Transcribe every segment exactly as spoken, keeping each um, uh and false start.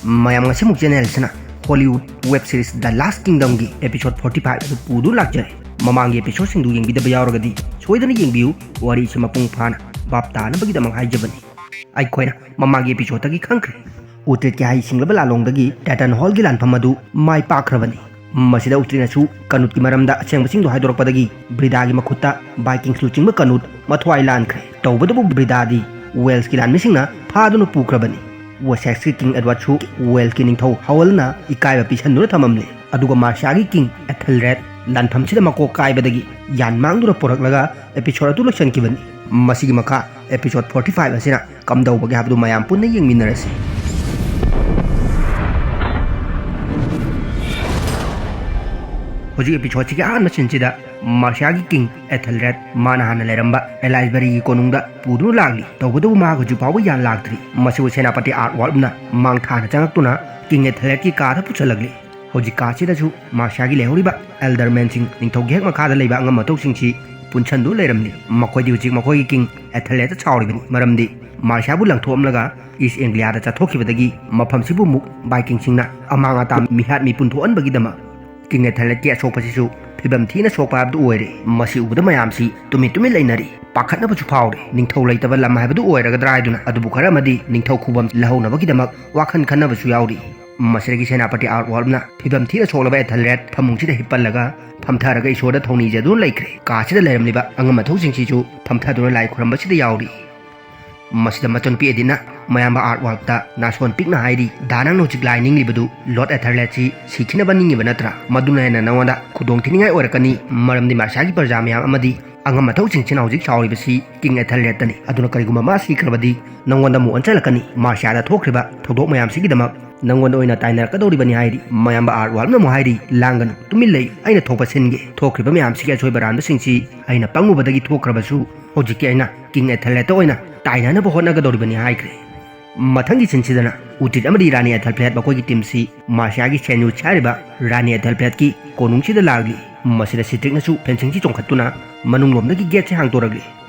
ꯃꯌꯥꯝ, ꯉꯁꯤꯃꯨꯛ channel ꯑꯁꯤꯅ Hollywood web series The Last Kingdomꯒꯤ episode forty five ꯑꯗꯨ ꯄꯨꯗꯨꯅ ꯂꯥꯛꯆꯔꯦ꯫ ꯃꯃꯥꯡꯒꯤ episodeꯁꯤꯡꯗꯨ ꯌꯦꯡꯕꯤꯗꯕ ꯌꯥꯎꯔꯒꯗꯤ ꯁꯣꯏꯗꯅ ꯌꯦꯡꯕꯤꯌꯨ, ꯋꯥꯔꯤꯁꯤ ꯃꯄꯨꯡ ꯐꯥꯅ ꯚꯥꯞ ꯇꯥꯅꯕꯒꯤꯗꯃꯛ ꯍꯥꯏꯖꯕꯅꯤ꯫ ꯑꯩꯈꯣꯏꯅ ꯃꯃꯥꯡꯒꯤ episodeꯇꯒꯤ ꯈꯪꯈ꯭ꯔꯦ, ꯎꯇ꯭ꯔꯤꯠꯀꯤ ꯍꯩꯁꯤꯡꯂꯕ ꯂꯥꯂꯣꯡꯗꯒꯤ ꯇꯥꯏꯇꯟ ꯍꯣꯜꯒꯤ ꯂꯥꯟꯐꯝ ꯑꯗꯨ ꯃꯥꯏ ꯄꯥꯛꯈ꯭ꯔꯕꯅꯤ꯫ ꯃꯁꯤꯗ ꯎꯇ꯭ꯔꯤꯠꯅꯁꯨ ꯀꯅꯨꯠꯀꯤ ꯃꯔꯝꯗ ꯑꯁꯦꯡꯕꯁꯤꯡꯗꯣ ꯍꯥꯏꯗꯣꯔꯛꯄꯗꯒꯤ ꯕ꯭ꯔꯤꯗꯥꯒꯤ ꯃꯈꯨꯠꯇ ꯚꯥꯏꯀꯤꯡꯁ ꯂꯨꯆꯤꯡꯕ ꯀꯅꯨꯠ ꯃꯊ꯭ꯋꯥꯏ ꯂꯥꯟꯈ꯭ꯔꯦ꯫ ꯇꯧꯕꯇꯕꯨ ꯕ꯭ꯔꯤꯗꯥꯗꯤ ꯋꯦꯜꯁꯀꯤ ꯂꯥꯟꯃꯤꯁꯤꯡꯅ ꯐꯥꯗꯨꯅ ꯄꯨꯈ꯭ꯔꯕꯅꯤ꯫ ꯋꯦꯁꯦꯛꯁꯀꯤ ꯀꯤꯡ ꯑꯦꯗꯋꯥꯔꯗꯁꯨ ꯋꯦꯜꯁꯀꯤ ꯅꯤꯡꯊꯧ ꯍꯋꯜꯅ ꯏꯀꯥꯏꯕ ꯄꯤꯁꯟꯗꯨꯅ ꯊꯝꯃꯝꯂꯦ꯫ ꯑꯗꯨꯒ ꯃꯥꯔꯁꯤꯌꯥꯒꯤ ꯀꯤꯡ ꯑꯦꯊꯦꯜꯔꯦꯗ ꯂꯥꯟꯐꯝꯁꯤꯗ ꯃꯀꯣꯛ ꯀꯥꯏꯕꯗꯒꯤ ꯌꯥꯟ ꯃꯥꯡꯗꯨꯅ ꯄꯣꯔꯛꯂꯒ episode ꯑꯗꯨ ꯂꯣꯏꯁꯤꯟꯈꯤꯕꯅꯤ꯫ ꯃꯁꯤꯒꯤ ꯃꯈꯥ episode forty five ꯑꯁꯤꯅ ꯀꯝꯗꯧꯕꯒꯦ ꯍꯥꯏꯕꯗꯨ ꯃꯌꯥꯝ ꯄꯨꯟꯅ ꯌꯦꯡꯃꯤꯟꯅꯔꯁꯤ꯫ ꯍꯧꯖꯤꯛ episodeꯁꯤꯒꯤ ꯑꯍꯥꯟꯕ sceneꯁꯤꯗ ꯃꯥꯔꯁꯤꯌꯥꯒꯤ ꯀꯤꯡ ꯑꯦꯊꯦꯜꯔꯦꯗ ꯃꯥꯅ ꯍꯥꯟꯅ ꯂꯩꯔꯝꯕ ꯑꯦꯂꯥꯏꯁꯕꯔꯤꯒꯤ ꯀꯣꯅꯨꯡꯗ ꯄꯨꯗꯨꯅ ꯂꯥꯛꯂꯤ꯫ ꯇꯧꯕꯇꯕꯨ ꯃꯍꯥꯛ ꯍꯧꯖꯤꯛ ꯐꯥꯎꯕ ꯌꯥꯟ ꯂꯥꯛꯇ꯭ꯔꯤ꯫ ꯃꯁꯤꯕꯨ ꯁꯦꯅꯥꯄꯇꯤ ꯑꯥꯔꯠꯋꯥꯜꯞꯅ ꯃꯥꯡ ꯊꯥꯅ ꯆꯪꯉꯛꯇꯨꯅ ꯀꯤꯡ ꯑꯦꯊꯦꯜꯔꯦꯗꯀꯤ ꯀꯥꯗ ꯄꯨꯁꯜꯂꯛꯂꯤ꯫ ꯍꯧꯖꯤꯛ ꯀꯥꯁꯤꯗꯁꯨ ꯃꯥꯔꯁꯤꯌꯥꯒꯤ ꯂꯩꯍꯧꯔꯤꯕ ꯑꯦꯜꯗꯔꯃꯦꯟꯁꯤꯡ, ꯅꯤꯡꯊꯧꯒꯤ ꯍꯦꯛ ꯃꯈꯥꯗ ꯂꯩꯕ ꯑꯉꯝ ꯑꯊꯧꯁꯤꯡꯁꯤ ꯄꯨꯟꯁꯟꯗꯨꯅ ꯂꯩꯔꯝꯂꯤ꯫ ꯃꯈꯣꯏꯗꯤ ꯍꯧꯖꯤꯛ ꯃꯈꯣꯏꯒꯤ ꯀꯤꯡ ꯑꯦꯊꯦꯜꯔꯦꯗꯇ ꯁꯥꯎꯔꯤꯕꯅꯤ, ꯃꯔꯝꯗꯤ ꯃꯥꯔꯁꯤꯌꯥꯕꯨ ꯂꯪꯊꯣꯛꯑꯝꯂꯒ ꯏꯁ ꯑꯦꯡꯒ꯭ꯂꯤꯌꯥꯗ ꯆꯠꯊꯣꯛꯈꯤꯕꯗꯒꯤ ꯃꯐꯝꯁꯤꯕꯨ ꯑꯃꯨꯛ ꯚꯥꯏꯀꯤꯡꯁꯤꯡꯅ ꯑꯃꯥꯡ ꯑꯇꯥ ꯃꯤꯍꯥꯠ ꯃꯤꯄꯨꯟ ꯊꯣꯛꯍꯟꯕꯒꯤꯗꯃꯛ ꯀꯤꯡ ꯑꯦꯊꯦꯜꯔꯦꯗꯀꯤ ꯑꯁꯣꯛꯄꯁꯤꯁꯨ ꯐꯤꯕꯝ ꯊꯤꯅ ꯁꯣꯛꯄ ꯍꯥꯏꯕꯗꯨ ꯑꯣꯏꯔꯦ꯫ ꯃꯁꯤ ꯎꯕꯗ ꯃꯌꯥꯝꯁꯤ ꯇꯨꯃꯤꯟ ꯇꯨꯃꯤꯟ ꯂꯩꯅꯔꯤ꯫ ꯄꯥꯈꯠꯅꯕꯁꯨ ꯐꯥꯎꯔꯦ꯫ ꯅꯤꯡꯊꯧ ꯂꯩꯇꯕ ꯂꯝ ꯍꯥꯏꯕꯗꯨ ꯑꯣꯏꯔꯒꯗ꯭ꯔꯥ ꯍꯥꯏꯗꯨꯅ꯫ ꯑꯗꯨꯕꯨ ꯈꯔ ꯑꯃꯗꯤ ꯅꯤꯡꯊꯧ ꯈꯨꯕꯝ ꯂꯧꯍꯧꯅꯕꯒꯤꯗꯃꯛ ꯋꯥꯈꯜ ꯈꯟꯅꯕꯁꯨ ꯌꯥꯎꯔꯤ꯫ ꯃꯁꯤꯗꯒꯤ ꯁꯦꯅꯥꯄꯇꯤ ꯑꯥꯔꯠꯋꯥꯜꯞꯅ ꯐꯤꯕꯝ ꯊꯤꯅ ꯁꯣꯛꯂꯕ ꯑꯦꯊꯦꯜꯔꯦꯗ ꯐꯃꯨꯡꯁꯤꯗ ꯍꯤꯞꯄꯜꯂꯒ ꯐꯝꯊꯔꯒ ꯏꯁꯣꯔꯗ ꯊꯧꯅꯤꯖꯗꯨꯅ ꯂꯩꯈ꯭ꯔꯦ꯫ ꯀꯥꯁꯤꯗ ꯂꯩꯔꯝꯂꯤꯕ ꯑꯉꯝ ꯑꯊꯧꯁꯤꯡꯁꯤꯁꯨ ꯐꯝꯊꯗꯨꯅ ꯂꯥꯏ ꯈꯨꯔꯝꯕꯁꯤꯗ ꯌꯥꯎꯔꯤ꯫ ꯃꯁꯤꯗ ꯃꯆꯟꯅꯨꯄꯤ ꯑꯦꯗꯤꯠꯅ ꯃꯌꯥꯝꯕ ꯑꯥꯔꯠꯋꯥꯜꯞꯇ ꯅꯥꯁꯣꯟ ꯄꯤꯛꯅ ꯍꯥꯏꯔꯤ, "ꯗꯥ, ꯅꯪꯅ ꯍꯧꯖꯤꯛ ꯂꯥꯏ ꯅꯤꯡꯂꯤꯕꯗꯨ ꯂꯣꯔꯗ ꯑꯦꯊꯦꯜꯔꯦꯗꯁꯤ ꯁꯤꯈꯤꯅꯕ ꯅꯤꯡꯉꯤꯕ ꯅꯠꯇ꯭ꯔꯥ? ꯃꯗꯨꯅ ꯍꯦꯟꯅ ꯅꯉꯣꯟꯗ ꯈꯨꯗꯣꯡ ꯊꯤꯅꯤꯡꯉꯥꯏ ꯑꯣꯏꯔꯛꯀꯅꯤ, ꯃꯔꯝꯗꯤ ꯃꯥꯔꯁꯤꯌꯥꯒꯤ ꯄ꯭ꯔꯖꯥ ꯃꯌꯥꯝ ꯑꯃꯗꯤ ꯑꯉꯝ ꯑꯊꯧꯁꯤꯡꯁꯤꯅ ꯍꯧꯖꯤꯛ ꯁꯥꯎꯔꯤꯕꯁꯤ ꯀꯤꯡ ꯑꯦꯊꯦꯜꯔꯦꯗꯇꯅꯤ꯫ ꯑꯗꯨꯅ ꯀꯔꯤꯒꯨꯝꯕ ꯃꯥ ꯁꯤꯈ꯭ꯔꯕꯗꯤ ꯅꯉꯣꯟꯗ ꯑꯃꯨꯛ ꯑꯣꯟꯁꯤꯜꯂꯛꯀꯅꯤ꯫ ꯃꯥꯔꯁꯤꯌꯥꯗ ꯊꯣꯛꯈ꯭ꯔꯤꯕ ꯊꯧꯗꯣꯛ ꯃꯌꯥꯝꯁꯤꯒꯤꯗꯃꯛ ꯅꯉꯣꯟꯗ ꯑꯣꯏꯅ ꯇꯥꯏꯅꯔꯛꯀꯗꯧꯔꯤꯕꯅꯤ" ꯍꯥꯏꯔꯤ꯫ ꯃꯌꯥꯝꯕ ꯑꯥꯔꯠꯋꯥꯜꯞꯅ ꯑꯃꯨꯛ ꯍꯥꯏꯔꯤ, "ꯂꯥꯡꯒꯅꯨ, ꯇꯨꯃꯤꯟ ꯂꯩꯌꯨ, ꯑꯩꯅ ꯊꯣꯛꯄ ꯁꯤꯟꯒꯦ꯫ ꯊꯣꯛꯈ꯭ꯔꯤꯕ ꯃꯌꯥꯝꯁꯤꯒꯤ ꯑꯁꯣꯏꯕ ꯑꯔꯥꯟꯕꯁꯤꯡꯁꯤ ꯑꯩꯅ ꯄꯪꯉꯨꯕꯗꯒꯤ ꯊꯣꯛꯈ꯭ꯔꯕꯁꯨ ꯍꯧꯖꯤꯛꯇꯤ ꯑꯩꯅ ꯀꯤꯡ ꯑꯦꯊꯦꯜꯔꯦꯗꯇ ꯑꯣꯏꯅ ꯇꯥꯏꯅꯅꯕ ꯍꯣꯠꯅꯒꯗꯧꯔꯤꯕꯅꯤ" ꯍꯥꯏꯈ꯭ꯔꯦ꯫ ꯃꯊꯪꯒꯤ sceneꯁꯤꯗꯅ ꯎꯇ꯭ꯔꯤꯠ ꯑꯃꯗꯤ ꯔꯥꯅꯤ ꯑꯦꯊꯦꯜꯐ꯭ꯂꯦꯠ ꯃꯈꯣꯏꯒꯤ teamꯁꯤ ꯃꯥꯔꯁꯤꯌꯥꯒꯤ ꯁꯦꯟꯌꯨꯁ ꯍꯥꯏꯔꯤꯕ ꯔꯥꯅꯤ ꯑꯦꯊꯦꯜꯐ꯭ꯂꯦꯠꯀꯤ ꯀꯣꯅꯨꯡꯁꯤꯗ ꯂꯥꯛꯂꯤ꯫ ꯃꯁꯤꯗ ꯁꯤꯗ꯭ꯔꯤꯛꯅꯁꯨ ꯐꯦꯟꯁꯤꯡꯁꯤ ꯆꯣꯡꯈꯠꯇꯨꯅ ꯃꯅꯨꯡꯂꯣꯝꯗꯒꯤ gateꯁꯤ ꯍꯥꯡꯗꯣꯔꯛꯂꯤ꯫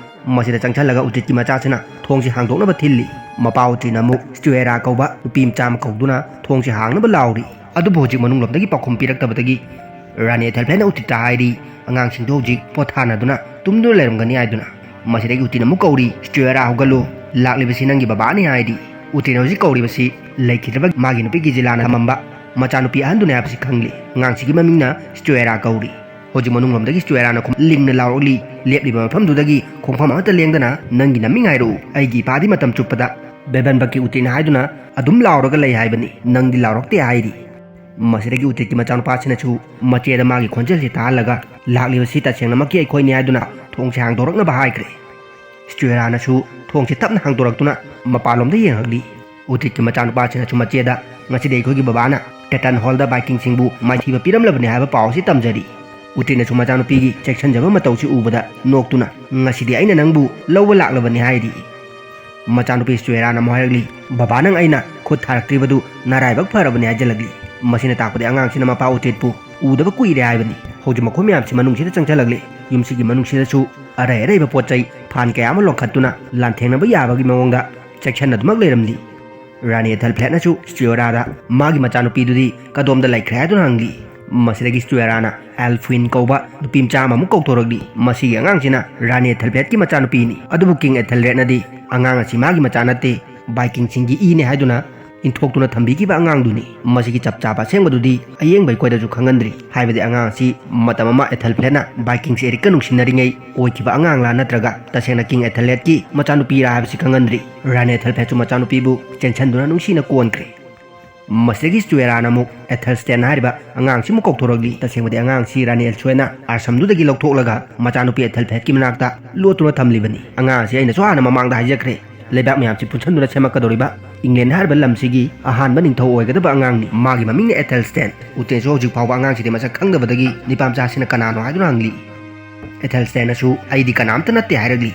ꯃꯁꯤꯗ ꯆꯪꯁꯜꯂꯒ ꯎꯇ꯭ꯔꯤꯠꯀꯤ ꯃꯆꯥꯁꯤꯅ ꯊꯣꯡꯁꯤ ꯍꯥꯡꯗꯣꯛꯅꯕ ꯊꯤꯜꯂꯤ꯫ ꯃꯄꯥ ꯎꯇ꯭ꯔꯤꯠꯅ ꯑꯃꯨꯛ ꯁ꯭ꯇꯨꯑꯦꯔꯥ ꯀꯧꯕ ꯅꯨꯄꯤ ꯃꯆꯥ ꯑꯃ ꯀꯧꯗꯨꯅ ꯊꯣꯡꯁꯦ ꯍꯥꯡꯅꯕ ꯂꯥꯎꯔꯤ꯫ ꯑꯗꯨꯕꯨ ꯍꯧꯖꯤꯛ ꯃꯅꯨꯡꯂꯣꯝꯗꯒꯤ ꯄꯥꯎꯈꯨꯝ ꯄꯤꯔꯛꯇꯕꯗꯒꯤ ꯔꯥꯅꯤ ꯑꯦꯊꯦꯜꯐ꯭ꯂꯦꯠꯅ ꯎꯇ꯭ꯔꯤꯠꯇ ꯍꯥꯏꯔꯤ, "ꯑꯉꯥꯡꯁꯤꯡꯗꯣ ꯍꯧꯖꯤꯛ ꯄꯣꯊꯥꯅꯗꯨꯅ ꯇꯨꯝꯗꯨꯅ ꯂꯩꯔꯝꯒꯅꯤ" ꯍꯥꯏꯗꯨꯅ꯫ ꯃꯁꯤꯗꯒꯤ ꯎꯇ꯭ꯔꯤꯠꯅ ꯑꯃꯨꯛ ꯀꯧꯔꯤ, "ꯁ꯭ꯇꯨꯑꯦꯔꯥ, ꯍꯧꯒꯠꯂꯨ, ꯂꯥꯛꯂꯤꯕꯁꯤ ꯅꯪꯒꯤ ꯕꯕꯥꯅꯤ" ꯍꯥꯏꯔꯤ꯫ ꯎꯇ꯭ꯔꯤꯠꯅ ꯍꯧꯖꯤꯛ ꯀꯧꯔꯤꯕꯁꯤ ꯂꯩꯈꯤꯗ꯭ꯔꯕ ꯃꯥꯒꯤ ꯅꯨꯄꯤꯒꯤ ꯖꯤꯂꯥꯅ ꯊꯝꯃꯝꯕ ꯃꯆꯥꯅꯨꯄꯤ ꯑꯍꯟꯗꯨꯅꯤ ꯍꯥꯏꯕꯁꯤ ꯈꯪꯂꯤ꯫ ꯑꯉꯥꯡꯁꯤꯒꯤ ꯃꯃꯤꯡꯅ ꯁ꯭ꯇꯨꯑꯦꯔꯥ ꯀꯧꯔꯤ꯫ ꯍꯧꯖꯤꯛ ꯃꯅꯨꯡꯂꯣꯝꯗꯒꯤ ꯁ꯭ꯇꯨꯑꯦꯔꯥꯅ ꯈꯨꯝ-, ꯂꯤꯡꯅ ꯂꯥꯎꯔꯛꯂꯤ, "ꯂꯦꯞꯂꯤꯕ ꯃꯐꯝꯗꯨꯗꯒꯤ ꯈꯣꯡꯐꯝ ꯑꯃꯠꯇ ꯂꯦꯡꯗꯅ ꯅꯪꯒꯤ ꯅꯃꯤꯡ ꯍꯥꯏꯔꯛꯎ꯫ ꯑꯩꯒꯤ ꯏꯄꯥꯗꯤ ꯃꯇꯝ ꯆꯨꯞꯄꯗ ꯕꯦꯕꯟꯕꯛꯀꯤ ꯎꯇ꯭ꯔꯤꯠꯅ ꯍꯥꯏꯗꯨꯅ ꯑꯗꯨꯝ ꯂꯥꯎꯔꯒ ꯂꯩ ꯍꯥꯏꯕꯅꯤ, ꯅꯪꯗꯤ ꯂꯥꯎꯔꯛꯇꯦ" ꯍꯥꯏꯔꯤ꯫ ꯃꯁꯤꯗꯒꯤ ꯎꯇ꯭ꯔꯤꯠꯀꯤ ꯃꯆꯥꯅꯨꯄꯥꯁꯤꯅꯁꯨ ꯃꯆꯦꯗ ꯃꯥꯒꯤ ꯈꯣꯟꯖꯦꯜꯁꯤ ꯇꯥꯍꯜꯂꯒ, "ꯂꯥꯛꯂꯤꯕꯁꯤ ꯇꯁꯦꯡꯅꯃꯛꯀꯤ ꯑꯩꯈꯣꯏꯅꯤ" ꯍꯥꯏꯗꯨꯅ ꯊꯣꯡꯁꯦ ꯍꯥꯡꯗꯣꯔꯛꯅꯕ ꯍꯥꯏꯈ꯭ꯔꯦ꯫ ꯁ꯭ꯇꯨꯑꯦꯔꯥꯅꯁꯨ ꯊꯣꯡꯁꯦ ꯇꯞꯅ ꯍꯥꯡꯗꯣꯔꯛꯇꯨꯅ ꯃꯄꯥꯟꯂꯣꯝꯗ ꯌꯦꯡꯉꯛꯂꯤ꯫ ꯎꯇ꯭ꯔꯤꯠꯀꯤ ꯃꯆꯥꯅꯨꯄꯥꯁꯤꯅꯁꯨ ꯃꯆꯦꯗ, "ꯉꯁꯤꯗꯤ ꯑꯩꯈꯣꯏꯒꯤ ꯕꯕꯥꯅ ꯇꯦꯇꯟ ꯍꯣꯜꯗ ꯚꯥꯏꯀꯤꯡꯁꯤꯡꯕꯨ ꯃꯥꯏꯊꯤꯕ ꯄꯤꯔꯝꯂꯕꯅꯤ" ꯍꯥꯏꯕ ꯄꯥꯎ ꯑꯁꯤ ꯇꯝꯖꯔꯤ꯫ ꯎꯇ꯭ꯔꯤꯠꯅꯁꯨ ꯃꯆꯥꯅꯨꯄꯤꯒꯤ ꯆꯦꯛꯁꯤꯟꯖꯕ ꯃꯇꯧꯁꯤ ꯎꯕꯗ ꯅꯣꯛꯇꯨꯅ, "ꯉꯁꯤꯗꯤ ꯑꯩꯅ ꯅꯪꯕꯨ ꯂꯧꯕ ꯂꯥꯛꯂꯕꯅꯤ" ꯍꯥꯏꯔꯤ꯫ ꯃꯆꯥꯅꯨꯄꯤ ꯁ꯭ꯇꯨꯑꯦꯔꯥꯅ ꯑꯃꯨꯛ ꯍꯥꯏꯔꯛꯂꯤ, "ꯕꯕꯥ, ꯅꯪ ꯑꯩꯅ ꯈꯨꯠ ꯊꯥꯔꯛꯇ꯭ꯔꯤꯕꯗꯨ ꯅꯔꯥꯏꯕꯛ ꯐꯔꯕꯅꯤ" ꯍꯥꯏꯖꯜꯂꯛꯂꯤ꯫ ꯃꯁꯤꯅ ꯇꯥꯛꯄꯗꯤ ꯑꯉꯥꯡꯁꯤꯅ ꯃꯄꯥ ꯎꯇ꯭ꯔꯤꯠꯄꯨ ꯎꯗꯕ ꯀꯨꯏꯔꯦ ꯍꯥꯏꯕꯅꯤ꯫ ꯍꯧꯖꯤꯛ ꯃꯈꯣꯏ ꯃꯌꯥꯝꯁꯤ ꯃꯅꯨꯡꯁꯤꯗ ꯆꯪꯁꯤꯜꯂꯛꯂꯤ꯫ ꯌꯨꯝꯁꯤꯒꯤ ꯃꯅꯨꯡꯁꯤꯗꯁꯨ ꯑꯔꯩ ꯑꯔꯩꯕ ꯄꯣꯠ ꯆꯩ ꯐꯥꯟ ꯀꯌꯥ ꯑꯃ ꯂꯣꯟꯈꯠꯇꯨꯅ ꯂꯥꯟꯊꯦꯡꯅꯕ ꯌꯥꯕꯒꯤ ꯃꯑꯣꯡꯗ ꯆꯦꯛꯁꯤꯟꯅꯗꯨꯃꯛ ꯂꯩꯔꯝꯂꯤ꯫ ꯔꯥꯅꯤ ꯑꯦꯊꯦꯜꯐ꯭ꯂꯦꯠꯅꯁꯨ ꯁ꯭ꯇꯨꯑꯦꯔꯥꯗ ꯃꯥꯒꯤ ꯃꯆꯥꯅꯨꯄꯤꯗꯨꯗꯤ ꯀꯗꯣꯝꯗ ꯂꯩꯈ꯭ꯔꯦ ꯍꯥꯏꯗꯨꯅ ꯍꯪꯂꯤ꯫ ꯃꯁꯤꯗꯒꯤ ꯁ꯭ꯇꯨꯑꯦꯔꯥꯅ ꯑꯦꯜꯐ꯭ꯋꯤꯟ ꯀꯧꯕ ꯅꯨꯄꯤ ꯃꯆꯥ ꯑꯃꯃꯨꯛ ꯀꯧꯊꯣꯔꯛꯂꯤ꯫ "ꯃꯁꯤꯒꯤ ꯑꯉꯥꯡꯁꯤꯅ ꯔꯥꯅꯤ ꯑꯦꯊꯦꯜꯐ꯭ꯂꯦꯠꯀꯤ ꯃꯆꯥꯅꯨꯄꯤꯅꯤ, ꯑꯗꯨꯕꯨ ꯀꯤꯡ ꯑꯦꯊꯦꯜꯔꯦꯗꯅꯗꯤ ꯑꯉꯥꯡ ꯑꯁꯤ ꯃꯥꯒꯤ ꯃꯆꯥ ꯅꯠꯇꯦ, ꯚꯥꯏꯀꯤꯡꯁꯤꯡꯒꯤ ꯏꯅꯦ ꯍꯥꯏꯗꯨꯅ ꯏꯟꯊꯣꯛꯇꯨꯅ ꯊꯝꯕꯤꯈꯤꯕ ꯑꯉꯥꯡꯗꯨꯅꯤ꯫ ꯃꯁꯤꯒꯤ ꯆꯞ ꯆꯥꯕ ꯑꯁꯦꯡꯕꯗꯨꯗꯤ ꯑꯌꯦꯡꯕ ꯑꯩꯈꯣꯏꯗꯁꯨ ꯈꯪꯍꯟꯗ꯭ꯔꯤ"꯫ ꯍꯥꯏꯕꯗꯤ ꯑꯉꯥꯡ ꯑꯁꯤ ꯃꯇꯝ ꯑꯃ ꯑꯦꯊꯦꯜꯐ꯭ꯂꯦꯠꯅ ꯚꯥꯏꯀꯤꯡꯁ ꯑꯦꯔꯤꯛꯀ ꯅꯨꯡꯁꯤꯅꯔꯤꯉꯩ ꯑꯣꯏꯈꯤꯕ ꯑꯉꯥꯡꯂꯥ ꯅꯠꯇ꯭ꯔꯒ ꯇꯁꯦꯡꯅ ꯀꯤꯡ ꯑꯦꯊꯦꯜꯔꯦꯗꯀꯤ ꯃꯆꯥꯅꯨꯄꯤꯔꯥ ꯍꯥꯏꯕꯁꯤ ꯈꯪꯍꯟꯗ꯭ꯔꯤ꯫ ꯔꯥꯅꯤ ꯑꯦꯊꯦꯜꯐ꯭ꯂꯦꯠꯁꯨ ꯃꯆꯥꯅꯨꯄꯤꯕꯨ ꯆꯦꯟꯁꯤꯟꯗꯨꯅ ꯅꯨꯡꯁꯤꯅ ꯀꯣꯟꯈ꯭ꯔꯦ꯫ ꯃꯁꯤꯗꯒꯤ ꯁ꯭ꯇꯨꯑꯦꯔꯥꯅ ꯑꯃꯨꯛ ꯑꯦꯊꯦꯜꯁ꯭ꯇꯦꯟ ꯍꯥꯏꯔꯤꯕ ꯑꯉꯥꯡꯁꯤꯃꯨꯛ ꯀꯧꯊꯣꯔꯛꯂꯤ꯫ ꯇꯁꯦꯡꯕꯗꯤ ꯑꯉꯥꯡꯁꯤ ꯔꯥꯅꯤ ꯑꯦꯜꯁꯣꯏꯅ ꯑꯥꯁ꯭ꯔꯝꯗꯨꯗꯒꯤ ꯂꯧꯊꯣꯛꯂꯒ ꯃꯆꯥꯅꯨꯄꯤ ꯑꯦꯊꯦꯜꯐ꯭ꯂꯦꯠꯀꯤ ꯃꯅꯥꯛꯇ ꯂꯣꯠꯇꯨꯅ ꯊꯝꯂꯤꯕꯅꯤ꯫ ꯑꯉꯥꯡ ꯑꯁꯤ ꯑꯩꯅꯁꯨ ꯍꯥꯟꯅ ꯃꯃꯥꯡꯗ ꯍꯥꯏꯖꯈ꯭ꯔꯦ, ꯂꯩꯕꯥꯛ ꯃꯌꯥꯝꯁꯤ ꯄꯨꯟꯁꯤꯟꯗꯨꯅ ꯁꯦꯝꯃꯛꯀꯗꯧꯔꯤꯕ ꯏꯪꯂꯦꯟ ꯍꯥꯏꯔꯤꯕ ꯂꯝꯁꯤꯒꯤ ꯑꯍꯥꯟꯕ ꯅꯤꯡꯊꯧ ꯑꯣꯏꯒꯗꯕ ꯑꯉꯥꯡꯅꯤ꯫ ꯃꯥꯒꯤ ꯃꯃꯤꯡꯅ ꯑꯦꯊꯦꯜꯁ꯭ꯇꯦꯟ꯫ ꯎꯇ꯭ꯔꯤꯠꯁꯨ ꯍꯧꯖꯤꯛ ꯐꯥꯎꯕ ꯑꯉꯥꯡꯁꯤꯗꯤ ꯃꯁꯛ ꯈꯪꯗꯕꯗꯒꯤ ꯅꯤꯄꯥ ꯃꯆꯥꯁꯤꯅ ꯀꯅꯥꯅꯣ ꯍꯥꯏꯗꯨꯅ ꯍꯪꯂꯤ꯫ ꯑꯦꯊꯦꯜꯁ꯭ꯇꯦꯟꯅꯁꯨ "ꯑꯩꯗꯤ ꯀꯅꯥꯝꯇ ꯅꯠꯇꯦ" ꯍꯥꯏꯔꯛꯂꯤ꯫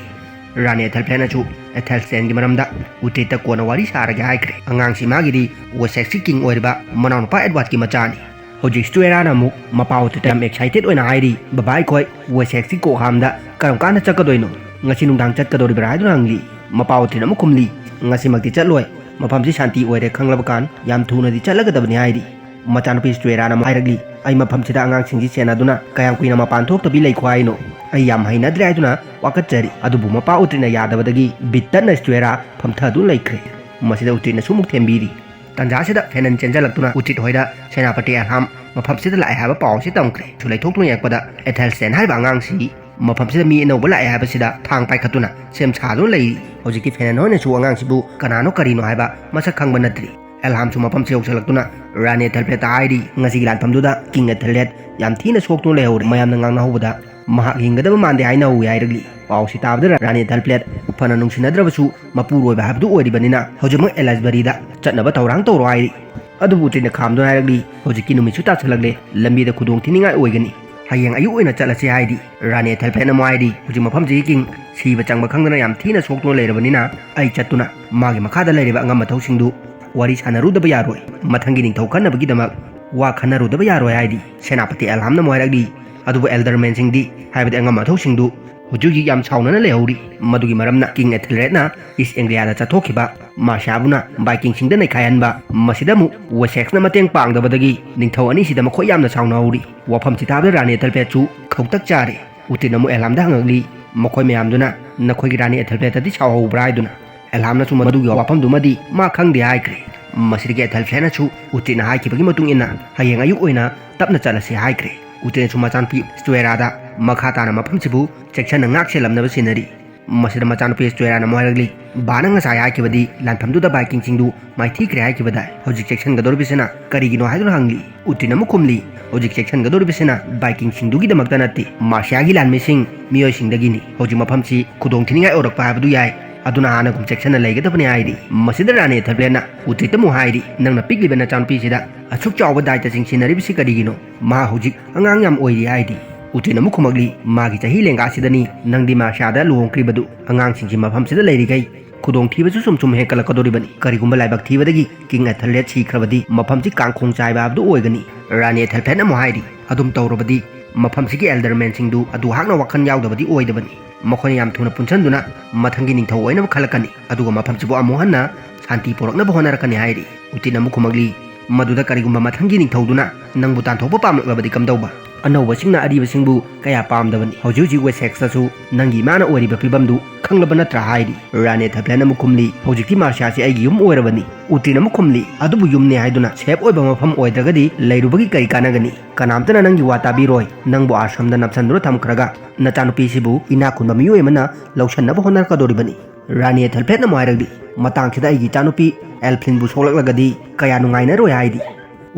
ꯔꯥꯅꯤ ꯑꯦꯊꯦꯜꯐ꯭ꯂꯦꯠꯅꯁꯨ ꯑꯦꯊꯦꯜꯁ꯭ꯇꯦꯟꯒꯤ ꯃꯔꯝꯗ ꯎꯇ꯭ꯔꯤꯠꯇ ꯀꯣꯟꯅ ꯋꯥꯔꯤ ꯁꯥꯔꯒꯦ ꯍꯥꯏꯈ꯭ꯔꯦ꯫ ꯑꯉꯥꯡꯁꯤ ꯃꯥꯒꯤꯗꯤ ꯋꯦꯁꯦꯛꯁꯀꯤ ꯀꯤꯡ ꯑꯣꯏꯔꯤꯕ ꯃꯅꯥꯎꯅꯨꯄꯥ ꯑꯦꯗꯋꯥꯔꯗꯀꯤ ꯃꯆꯥꯅꯤ꯫ ꯍꯧꯖꯤꯛ ꯁ꯭ꯇꯨꯑꯦꯔꯥꯅ ꯑꯃꯨꯛ ꯃꯄꯥ ꯎꯇ꯭ꯔꯤꯠꯇ ꯌꯥꯝ ꯑꯦꯛꯁꯥꯏꯇꯦꯗ ꯑꯣꯏꯅ ꯍꯥꯏꯔꯤ, "ꯕꯕꯥ, ꯑꯩꯈꯣꯏ ꯋꯦꯁꯦꯛꯁꯀꯤ ꯀꯣꯛꯍꯥꯝꯗ ꯀꯔꯝ ꯀꯥꯟꯗ ꯆꯠꯀꯗꯣꯏꯅꯣ? ꯉꯁꯤ ꯅꯨꯡꯗꯥꯡ ꯆꯠꯀꯗꯧꯔꯤꯕ꯭ꯔꯥ?" ꯍꯥꯏꯗꯨꯅ ꯍꯪꯂꯤ꯫ ꯃꯄꯥ ꯎꯇ꯭ꯔꯤꯠꯅ ꯑꯃꯨꯛ ꯈꯨꯝꯂꯤ, "ꯉꯁꯤꯃꯛꯇꯤ ꯆꯠꯂꯣꯏ, ꯃꯐꯝꯁꯤ ꯁꯥꯟꯇꯤ ꯑꯣꯏꯔꯦ ꯈꯪꯂꯕ ꯀꯥꯟ ꯌꯥꯝ ꯊꯨꯅꯗꯤ ꯆꯠꯂꯒꯗꯕꯅꯤ" ꯍꯥꯏꯔꯤ꯫ ꯃꯆꯥꯅꯨꯄꯤ ꯁ꯭ꯇꯨꯑꯦꯔꯥꯅ ꯑꯃꯨꯛ ꯍꯥꯏꯔꯛꯂꯤ, "ꯑꯩ ꯃꯐꯝꯁꯤꯗ ꯑꯉꯥꯡꯁꯤꯡꯁꯤ ꯁꯦꯟꯅꯗꯨꯅ ꯀꯌꯥꯝ ꯀꯨꯏꯅ ꯃꯄꯥꯟ ꯊꯣꯛꯇꯕꯤ ꯂꯩꯈꯣ ꯍꯥꯏꯅꯣ? ꯑꯩ ꯌꯥꯝ ꯍꯩꯅꯗ꯭ꯔꯦ" ꯍꯥꯏꯗꯨꯅ ꯋꯥꯀꯠꯆꯔꯤ꯫ ꯑꯗꯨꯕꯨ ꯃꯄꯥ ꯎꯇ꯭ꯔꯤꯠꯅ ꯌꯥꯗꯕꯗꯒꯤ ꯕꯤꯠ ꯇꯠꯅ ꯁ꯭ꯇꯨꯑꯦꯔꯥ ꯐꯝꯊꯗꯨꯅ ꯂꯩꯈ꯭ꯔꯦ꯫ ꯃꯁꯤꯗ ꯎꯇ꯭ꯔꯤꯠꯅꯁꯨ ꯑꯃꯨꯛ ꯊꯦꯝꯕꯤꯔꯤ꯫ ꯇꯥꯟꯖꯥꯁꯤꯗ ꯐꯦꯅꯟ ꯆꯦꯟꯖꯜꯂꯛꯇꯨꯅ ꯎꯇ꯭ꯔꯤꯠ ꯍꯣꯏꯗ ꯁꯦꯅꯥꯄꯇꯤ ꯑꯦꯜꯍꯥꯝ ꯃꯐꯝꯁꯤꯗ ꯂꯥꯛꯑꯦ ꯍꯥꯏꯕ ꯄꯥꯎ ꯑꯁꯤ ꯇꯝꯈ꯭ꯔꯦ꯫ ꯁꯨ ꯂꯩꯊꯣꯛꯇꯨꯅ ꯌꯦꯡꯉꯛꯄꯗ ꯑꯦꯊꯦꯜꯁꯇꯦꯟ ꯍꯥꯏꯔꯤꯕ ꯑꯉꯥꯡꯁꯤ ꯃꯐꯝꯁꯤꯗ ꯃꯤ ꯑꯅꯧꯕ ꯂꯥꯛꯑꯦ ꯍꯥꯏꯕꯁꯤꯗ ꯊꯥꯡ ꯄꯥꯏꯈꯠꯇꯨꯅ ꯁꯦꯝ ꯁꯥꯗꯨꯅ ꯂꯩꯔꯤ꯫ ꯍꯧꯖꯤꯛꯇꯤ ꯐꯦꯅꯟ ꯍꯣꯏꯅꯁꯨ ꯑꯉꯥꯡꯁꯤꯕꯨ ꯀꯅꯥꯅꯣ ꯀꯔꯤꯅꯣ ꯍꯥꯏꯕ ꯃꯁꯛ ꯈꯪꯕ ꯅꯠꯇ꯭ꯔꯤ꯫ ꯑꯦꯜꯍꯥꯝꯁꯨ ꯃꯐꯝꯁꯤ ꯌꯧꯁꯤꯜꯂꯛꯇꯨꯅ ꯔꯥꯅꯤ ꯑꯦꯊꯦꯜꯐ꯭ꯂꯦꯠꯇ ꯍꯥꯏꯔꯤ, "ꯉꯁꯤꯒꯤ ꯂꯥꯟꯐꯝꯗꯨꯗ ꯀꯤꯡ ꯑꯦꯊꯦꯜꯔꯦꯠ ꯌꯥꯝ ꯊꯤꯅ ꯁꯣꯛꯇꯨꯅ ꯂꯩꯍꯧꯔꯦ꯫ ꯃꯌꯥꯝꯅ ꯉꯥꯡꯅꯍꯧꯕꯗ ꯃꯍꯥꯛ ꯍꯤꯡꯒꯗꯕ ꯃꯥꯟꯗꯦ" ꯍꯥꯏꯅ ꯍꯧꯏ ꯍꯥꯏꯔꯛꯂꯤ꯫ ꯄꯥꯎꯁꯤ ꯇꯥꯕꯗ ꯔꯥꯅꯤ ꯑꯦꯊꯦꯜꯐ꯭ꯂꯦꯠ ꯐꯅ ꯅꯨꯡꯁꯤꯅꯗ꯭ꯔꯕꯁꯨ ꯃꯄꯨꯔꯣꯏꯕ ꯍꯥꯏꯕꯗꯨ ꯑꯣꯏꯔꯤꯕꯅꯤꯅ ꯍꯧꯖꯤꯛꯃꯛ ꯑꯦꯂꯥꯏꯁꯕꯔꯤꯗ ꯆꯠꯅꯕ ꯊꯧꯔꯥꯡ ꯇꯧꯔꯣ ꯍꯥꯏꯔꯤ꯫ ꯑꯗꯨꯕꯨ ꯎꯇ꯭ꯔꯤꯠꯅ ꯈꯥꯝꯗꯨꯅ ꯍꯥꯏꯔꯛꯂꯤ, "ꯍꯧꯖꯤꯛꯀꯤ ꯅꯨꯃꯤꯠꯁꯨ ꯇꯥꯁꯤꯜꯂꯛꯂꯦ, ꯂꯝꯕꯤꯗ ꯈꯨꯗꯣꯡ ꯊꯤꯅꯤꯡꯉꯥꯏ ꯑꯣꯏꯒꯅꯤ꯫ ꯍꯌꯦꯡ ꯑꯌꯨꯛ ꯑꯣꯏꯅ ꯆꯠꯂꯁꯤ" ꯍꯥꯏꯔꯤ꯫ ꯔꯥꯅꯤ ꯑꯦꯊꯦꯜꯐ꯭ꯂꯦꯠꯅ ꯑꯃꯨꯛ ꯍꯥꯏꯔꯤ, "ꯍꯧꯖꯤꯛ ꯃꯐꯝꯁꯤꯒꯤ ꯀꯤꯡ ꯁꯤꯕ ꯆꯪꯕ ꯈꯪꯗꯅ ꯌꯥꯝ ꯊꯤꯅ ꯁꯣꯛꯇꯨꯅ ꯂꯩꯔꯕꯅꯤꯅ ꯑꯩ ꯆꯠꯇꯨꯅ ꯃꯥꯒꯤ ꯃꯈꯥꯗ ꯂꯩꯔꯤꯕ ꯑꯉꯝ ꯑꯊꯧꯁꯤꯡꯗꯨ ꯋꯥꯔꯤ ꯁꯥꯟꯅꯔꯨꯗꯕ ꯌꯥꯔꯣꯏ꯫ ꯃꯊꯪꯒꯤ ꯅꯤꯡꯊꯧ ꯈꯟꯅꯕꯒꯤꯗꯃꯛ ꯋꯥ ꯈꯟꯅꯔꯨꯗꯕ ꯌꯥꯔꯣꯏ" ꯍꯥꯏꯔꯤ꯫ ꯁꯦꯅꯥꯄꯇꯤ ꯑꯦꯜꯍꯥꯝꯅ ꯑꯃꯨꯛ ꯍꯥꯏꯔꯛꯂꯤ, "ꯑꯗꯨꯕꯨ ꯑꯦꯜꯗꯔꯃꯦꯟꯁꯤꯡꯗꯤ, ꯍꯥꯏꯕꯗꯤ ꯑꯉꯝ ꯑꯊꯧꯁꯤꯡꯗꯨ ꯍꯧꯖꯤꯛ ꯍꯧꯖꯤꯛ ꯌꯥꯝ ꯁꯥꯎꯅꯅ ꯂꯩꯍꯧꯔꯤ꯫ ꯃꯗꯨꯒꯤ ꯃꯔꯝꯅ ꯀꯤꯡ ꯑꯦꯊꯦꯜꯔꯦꯠꯅ ꯏꯁ ꯑꯦꯡꯒ꯭ꯂꯤꯌꯥꯗ ꯆꯠꯊꯣꯛꯈꯤꯕ ꯃꯥꯔꯁꯤꯌꯥꯕꯨꯅ ꯚꯥꯏꯀꯤꯡꯁꯤꯡꯗ ꯅꯩꯈꯥꯏꯍꯟꯕ, ꯃꯁꯤꯗ ꯑꯃꯨꯛ ꯋꯦꯁꯦꯛꯁꯅ ꯃꯇꯦꯡ ꯄꯥꯡꯗꯕꯗꯒꯤ ꯅꯤꯡꯊꯧ ꯑꯅꯤꯁꯤꯗ ꯃꯈꯣꯏ ꯌꯥꯝꯅ ꯁꯥꯎꯅꯍꯧꯔꯤ"꯫ ꯋꯥꯐꯝꯁꯤ ꯇꯥꯕꯗ ꯔꯥꯅꯤ ꯑꯦꯊꯦꯜꯐ꯭ꯂꯦꯠꯁꯨ ꯈꯧꯇꯛ ꯆꯥꯔꯦ꯫ ꯎꯇ꯭ꯔꯤꯠꯅ ꯑꯃꯨꯛ ꯑꯦꯜꯍꯥꯝꯗ ꯍꯪꯉꯛꯂꯤ, "ꯃꯈꯣꯏ ꯃꯌꯥꯝꯗꯨꯅ ꯅꯈꯣꯏꯒꯤ ꯔꯥꯅꯤ ꯑꯦꯊꯦꯜꯐ꯭ꯂꯦꯠꯇꯗꯤ ꯁꯥꯎꯍꯧꯕ꯭ꯔꯥ?" ꯍꯥꯏꯗꯨꯅ꯫ ꯑꯦꯜꯍꯥꯝꯅꯁꯨ ꯃꯗꯨꯒꯤ ꯋꯥꯐꯝꯗꯨꯃꯗꯤ ꯃꯥ ꯈꯪꯗꯦ ꯍꯥꯏꯈ꯭ꯔꯦ꯫ ꯃꯁꯤꯗꯒꯤ ꯑꯦꯊꯦꯜꯐ꯭ꯂꯦꯠꯅꯁꯨ ꯎꯇ꯭ꯔꯤꯠꯅ ꯍꯥꯏꯈꯤꯕꯒꯤ ꯃꯇꯨꯡ ꯏꯟꯅ ꯍꯌꯦꯡ ꯑꯌꯨꯛ ꯑꯣꯏꯅ ꯇꯞꯅ ꯆꯠꯂꯁꯤ ꯍꯥꯏꯈ꯭ꯔꯦ꯫ ꯎꯇ꯭ꯔꯤꯠꯅꯁꯨ ꯃꯆꯥꯅꯨꯄꯤ ꯁ꯭ꯇꯨꯑꯦꯔꯥꯗ ꯃꯈꯥ ꯇꯥꯅ ꯃꯐꯝꯁꯤꯕꯨ ꯆꯦꯛꯁꯤꯟꯅ ꯉꯥꯛ ꯁꯦꯜꯂꯝꯅꯕ ꯁꯤꯟꯅꯔꯤ꯫ ꯃꯁꯤꯗ ꯃꯆꯥꯅꯨꯄꯤ ꯁ꯭ꯇꯨꯑꯦꯔꯥꯅ ꯑꯃꯨꯛ ꯍꯥꯏꯔꯛꯂꯤ, "ꯕꯥꯅ ꯉꯁꯥꯏ ꯍꯥꯏꯈꯤꯕꯗꯤ ꯂꯥꯟꯐꯝꯗꯨꯗ ꯚꯥꯏꯀꯤꯡꯁꯤꯡꯗꯨ ꯃꯥꯏꯊꯤꯈ꯭ꯔꯦ ꯍꯥꯏꯈꯤꯕꯗꯥꯏ? ꯍꯧꯖꯤꯛ ꯆꯦꯛꯁꯤꯟꯒꯗꯧꯔꯤꯕꯁꯤꯅ ꯀꯔꯤꯒꯤꯅꯣ?" ꯍꯥꯏꯗꯨꯅ ꯍꯪꯂꯤ꯫ ꯎꯇ꯭ꯔꯤꯠꯅ ꯑꯃꯨꯛ ꯈꯨꯝꯂꯤ, "ꯍꯧꯖꯤꯛ ꯆꯦꯛꯁꯤꯟꯒꯗꯧꯔꯤꯕꯁꯤꯅ ꯚꯥꯏꯀꯤꯡꯁꯤꯡꯗꯨꯒꯤꯗꯃꯛꯇ ꯅꯠꯇꯦ, ꯃꯥꯔꯁꯤꯌꯥꯒꯤ ꯂꯥꯟꯃꯤꯁꯤꯡ ꯃꯤꯑꯣꯏꯁꯤꯡꯗꯒꯤꯅꯤ꯫ ꯍꯧꯖꯤꯛ ꯃꯐꯝꯁꯤ ꯈꯨꯗꯣꯡ ꯊꯤꯅꯤꯡꯉꯥꯏ ꯑꯣꯏꯔꯛꯄ ꯍꯥꯏꯕꯗꯨ ꯌꯥꯏ, ꯑꯗꯨꯅ ꯍꯥꯟꯅꯒꯨꯝ ꯆꯦꯛꯁꯤꯟꯅ ꯂꯩꯒꯗꯕꯅꯤ" ꯍꯥꯏꯔꯤ꯫ ꯃꯁꯤꯗ ꯔꯥꯅꯤ ꯑꯦꯊꯦꯜꯐ꯭ꯂꯦꯠꯅ ꯎꯇ꯭ꯔꯤꯠꯇ ꯑꯃꯨꯛ ꯍꯥꯏꯔꯤ, "ꯅꯪꯅ ꯄꯤꯛꯂꯤꯕ ꯅꯆꯥꯅꯨꯄꯤꯁꯤꯗ ꯑꯁꯨꯛ ꯆꯥꯎꯕ ꯗꯥꯏꯇꯁꯤꯡ ꯁꯤꯟꯅꯔꯤꯕꯁꯤ ꯀꯔꯤꯒꯤꯅꯣ? ꯃꯍꯥꯛ ꯍꯧꯖꯤꯛ ꯑꯉꯥꯡ ꯌꯥꯝ ꯑꯣꯏꯔꯤ" ꯍꯥꯏꯔꯤ꯫ ꯎꯇ꯭ꯔꯤꯠꯅ ꯑꯃꯨꯛ ꯈꯨꯝꯃꯛꯂꯤ, "ꯃꯥꯒꯤ ꯆꯍꯤ ꯂꯦꯡꯒꯥꯁꯤꯗꯅꯤ ꯅꯪꯗꯤ ꯃꯥꯔꯁꯤꯌꯥꯗ ꯂꯨꯍꯣꯡꯈ꯭ꯔꯤꯕꯗꯨ꯫ ꯑꯉꯥꯡꯁꯤꯡꯁꯤ ꯃꯐꯝꯁꯤꯗ ꯂꯩꯔꯤꯈꯩ ꯈꯨꯗꯣꯡꯊꯤꯕꯁꯨ ꯁꯨꯝ ꯁꯨꯝ ꯍꯦꯟꯀꯠꯂꯛꯀꯗꯧꯔꯤꯕꯅꯤ꯫ ꯀꯔꯤꯒꯨꯝꯕ ꯂꯥꯏꯕꯛ ꯊꯤꯕꯗꯒꯤ ꯀꯤꯡ ꯑꯦꯊꯦꯜꯔꯦꯠ ꯁꯤꯈ꯭ꯔꯕꯗꯤ ꯃꯐꯝꯁꯤ ꯀꯥꯡꯈꯣꯡ ꯆꯥꯏꯕ ꯍꯥꯏꯕꯗꯨ ꯑꯣꯏꯒꯅꯤ"꯫ ꯔꯥꯅꯤ ꯑꯦꯊꯦꯜꯐ꯭ꯂꯦꯠꯅ ꯑꯃꯨꯛ ꯍꯥꯏꯔꯤ, "ꯑꯗꯨꯝ ꯇꯧꯔꯕꯗꯤ ꯃꯐꯝꯁꯤꯒꯤ ꯑꯦꯜꯗꯔꯃꯦꯟꯁꯤꯡꯗꯨ ꯑꯗꯨ ꯍꯥꯛꯅ ꯋꯥꯈꯜ ꯌꯥꯎꯗꯕꯗꯤ ꯑꯣꯏꯗꯕꯅꯤ꯫ ꯃꯈꯣꯏꯅ ꯌꯥꯝ ꯊꯨꯅ ꯄꯨꯟꯁꯤꯟꯗꯨꯅ ꯃꯊꯪꯒꯤ ꯅꯤꯡꯊꯧ ꯑꯣꯏꯅꯕ ꯈꯜꯂꯛꯀꯅꯤ, ꯑꯗꯨꯒ ꯃꯐꯝꯁꯤꯕꯨ ꯑꯃꯨꯛ ꯍꯟꯅ ꯁꯥꯟꯇꯤ ꯄꯨꯔꯛꯅꯕ ꯍꯣꯠꯅꯔꯛꯀꯅꯤ ꯍꯥꯏꯔꯤ꯫ ꯎꯇꯤꯟ ꯑꯃꯨꯛ ꯈꯨꯝꯃꯛꯂꯤ, "ꯃꯗꯨꯗ ꯀꯔꯤꯒꯨꯝꯕ ꯃꯊꯪꯒꯤ ꯅꯤꯡꯊꯧꯗꯨꯅ ꯅꯪꯕꯨ ꯇꯥꯟꯊꯣꯛꯄ ꯄꯥꯝꯂꯛꯂꯕꯗꯤ ꯀꯝꯗꯧꯕ? ꯑꯅꯧꯕꯁꯤꯡꯅ ꯑꯔꯤꯕꯁꯤꯡꯕꯨ ꯀꯌꯥ ꯄꯥꯝꯗꯕꯅꯤ꯫ ꯍꯧꯖꯤꯛ ꯍꯧꯖꯤꯛ ꯋꯦꯁꯦꯛꯁꯇꯁꯨ ꯅꯪꯒꯤ ꯏꯃꯥꯅ ꯑꯣꯏꯔꯤꯕ ꯐꯤꯕꯝꯗꯨ ꯈꯪꯂꯕ ꯅꯠꯇ꯭ꯔꯥ?" ꯍꯥꯏꯔꯤ꯫ ꯔꯥꯅꯤ ꯑꯦꯊꯦꯜꯐ꯭ꯂꯦꯠꯅ ꯑꯃꯨꯛ ꯈꯨꯝꯂꯤ, "ꯍꯧꯖꯤꯛꯇꯤ ꯃꯥꯔꯁꯤꯌꯥꯁꯤ ꯑꯩꯒꯤ ꯌꯨꯝ ꯑꯣꯏꯔꯕꯅꯤ꯫" ꯎꯇꯤꯟ ꯑꯃꯨꯛ ꯈꯨꯝꯂꯤ, "ꯑꯗꯨꯕꯨ ꯌꯨꯝꯅꯦ ꯍꯥꯏꯗꯨꯅ ꯁꯦꯐ ꯑꯣꯏꯕ ꯃꯐꯝ ꯑꯣꯏꯗ꯭ꯔꯒꯗꯤ ꯂꯩꯔꯨꯕꯒꯤ ꯀꯔꯤ ꯀꯥꯟꯅꯒꯅꯤ? ꯀꯅꯥꯝꯇꯅ ꯅꯪꯒꯤ ꯋꯥ ꯇꯥꯕꯤꯔꯣꯏ꯫ ꯅꯪꯕꯨ ꯑꯥꯁ꯭ꯔꯝꯗ ꯅꯞꯁꯟꯗꯨꯅ ꯊꯝꯈ꯭ꯔꯒ ꯅꯆꯥꯅꯨꯄꯤꯁꯤꯕꯨ ꯏꯅꯥꯛ ꯈꯨꯟꯕ ꯃꯤꯑꯣꯏ ꯑꯃꯅ ꯂꯧꯁꯟꯅꯕ ꯍꯣꯠꯅꯔꯛꯀꯗꯧꯔꯤꯕꯅꯤ꯫" ꯔꯥꯅꯤ ꯑꯦꯊꯦꯜꯐ꯭ꯂꯦꯠꯅ ꯑꯃꯨꯛ ꯍꯥꯏꯔꯛꯂꯤ, "ꯃꯇꯥꯡꯁꯤꯗ ꯑꯩꯒꯤ ꯏꯆꯥꯅꯨꯄꯤ ꯑꯦꯜꯐ꯭ꯂꯤꯟꯕꯨ ꯁꯣꯛꯂꯛꯂꯒꯗꯤ ꯀꯌꯥ ꯅꯨꯡꯉꯥꯏꯅꯔꯣꯏ" ꯍꯥꯏꯔꯤ꯫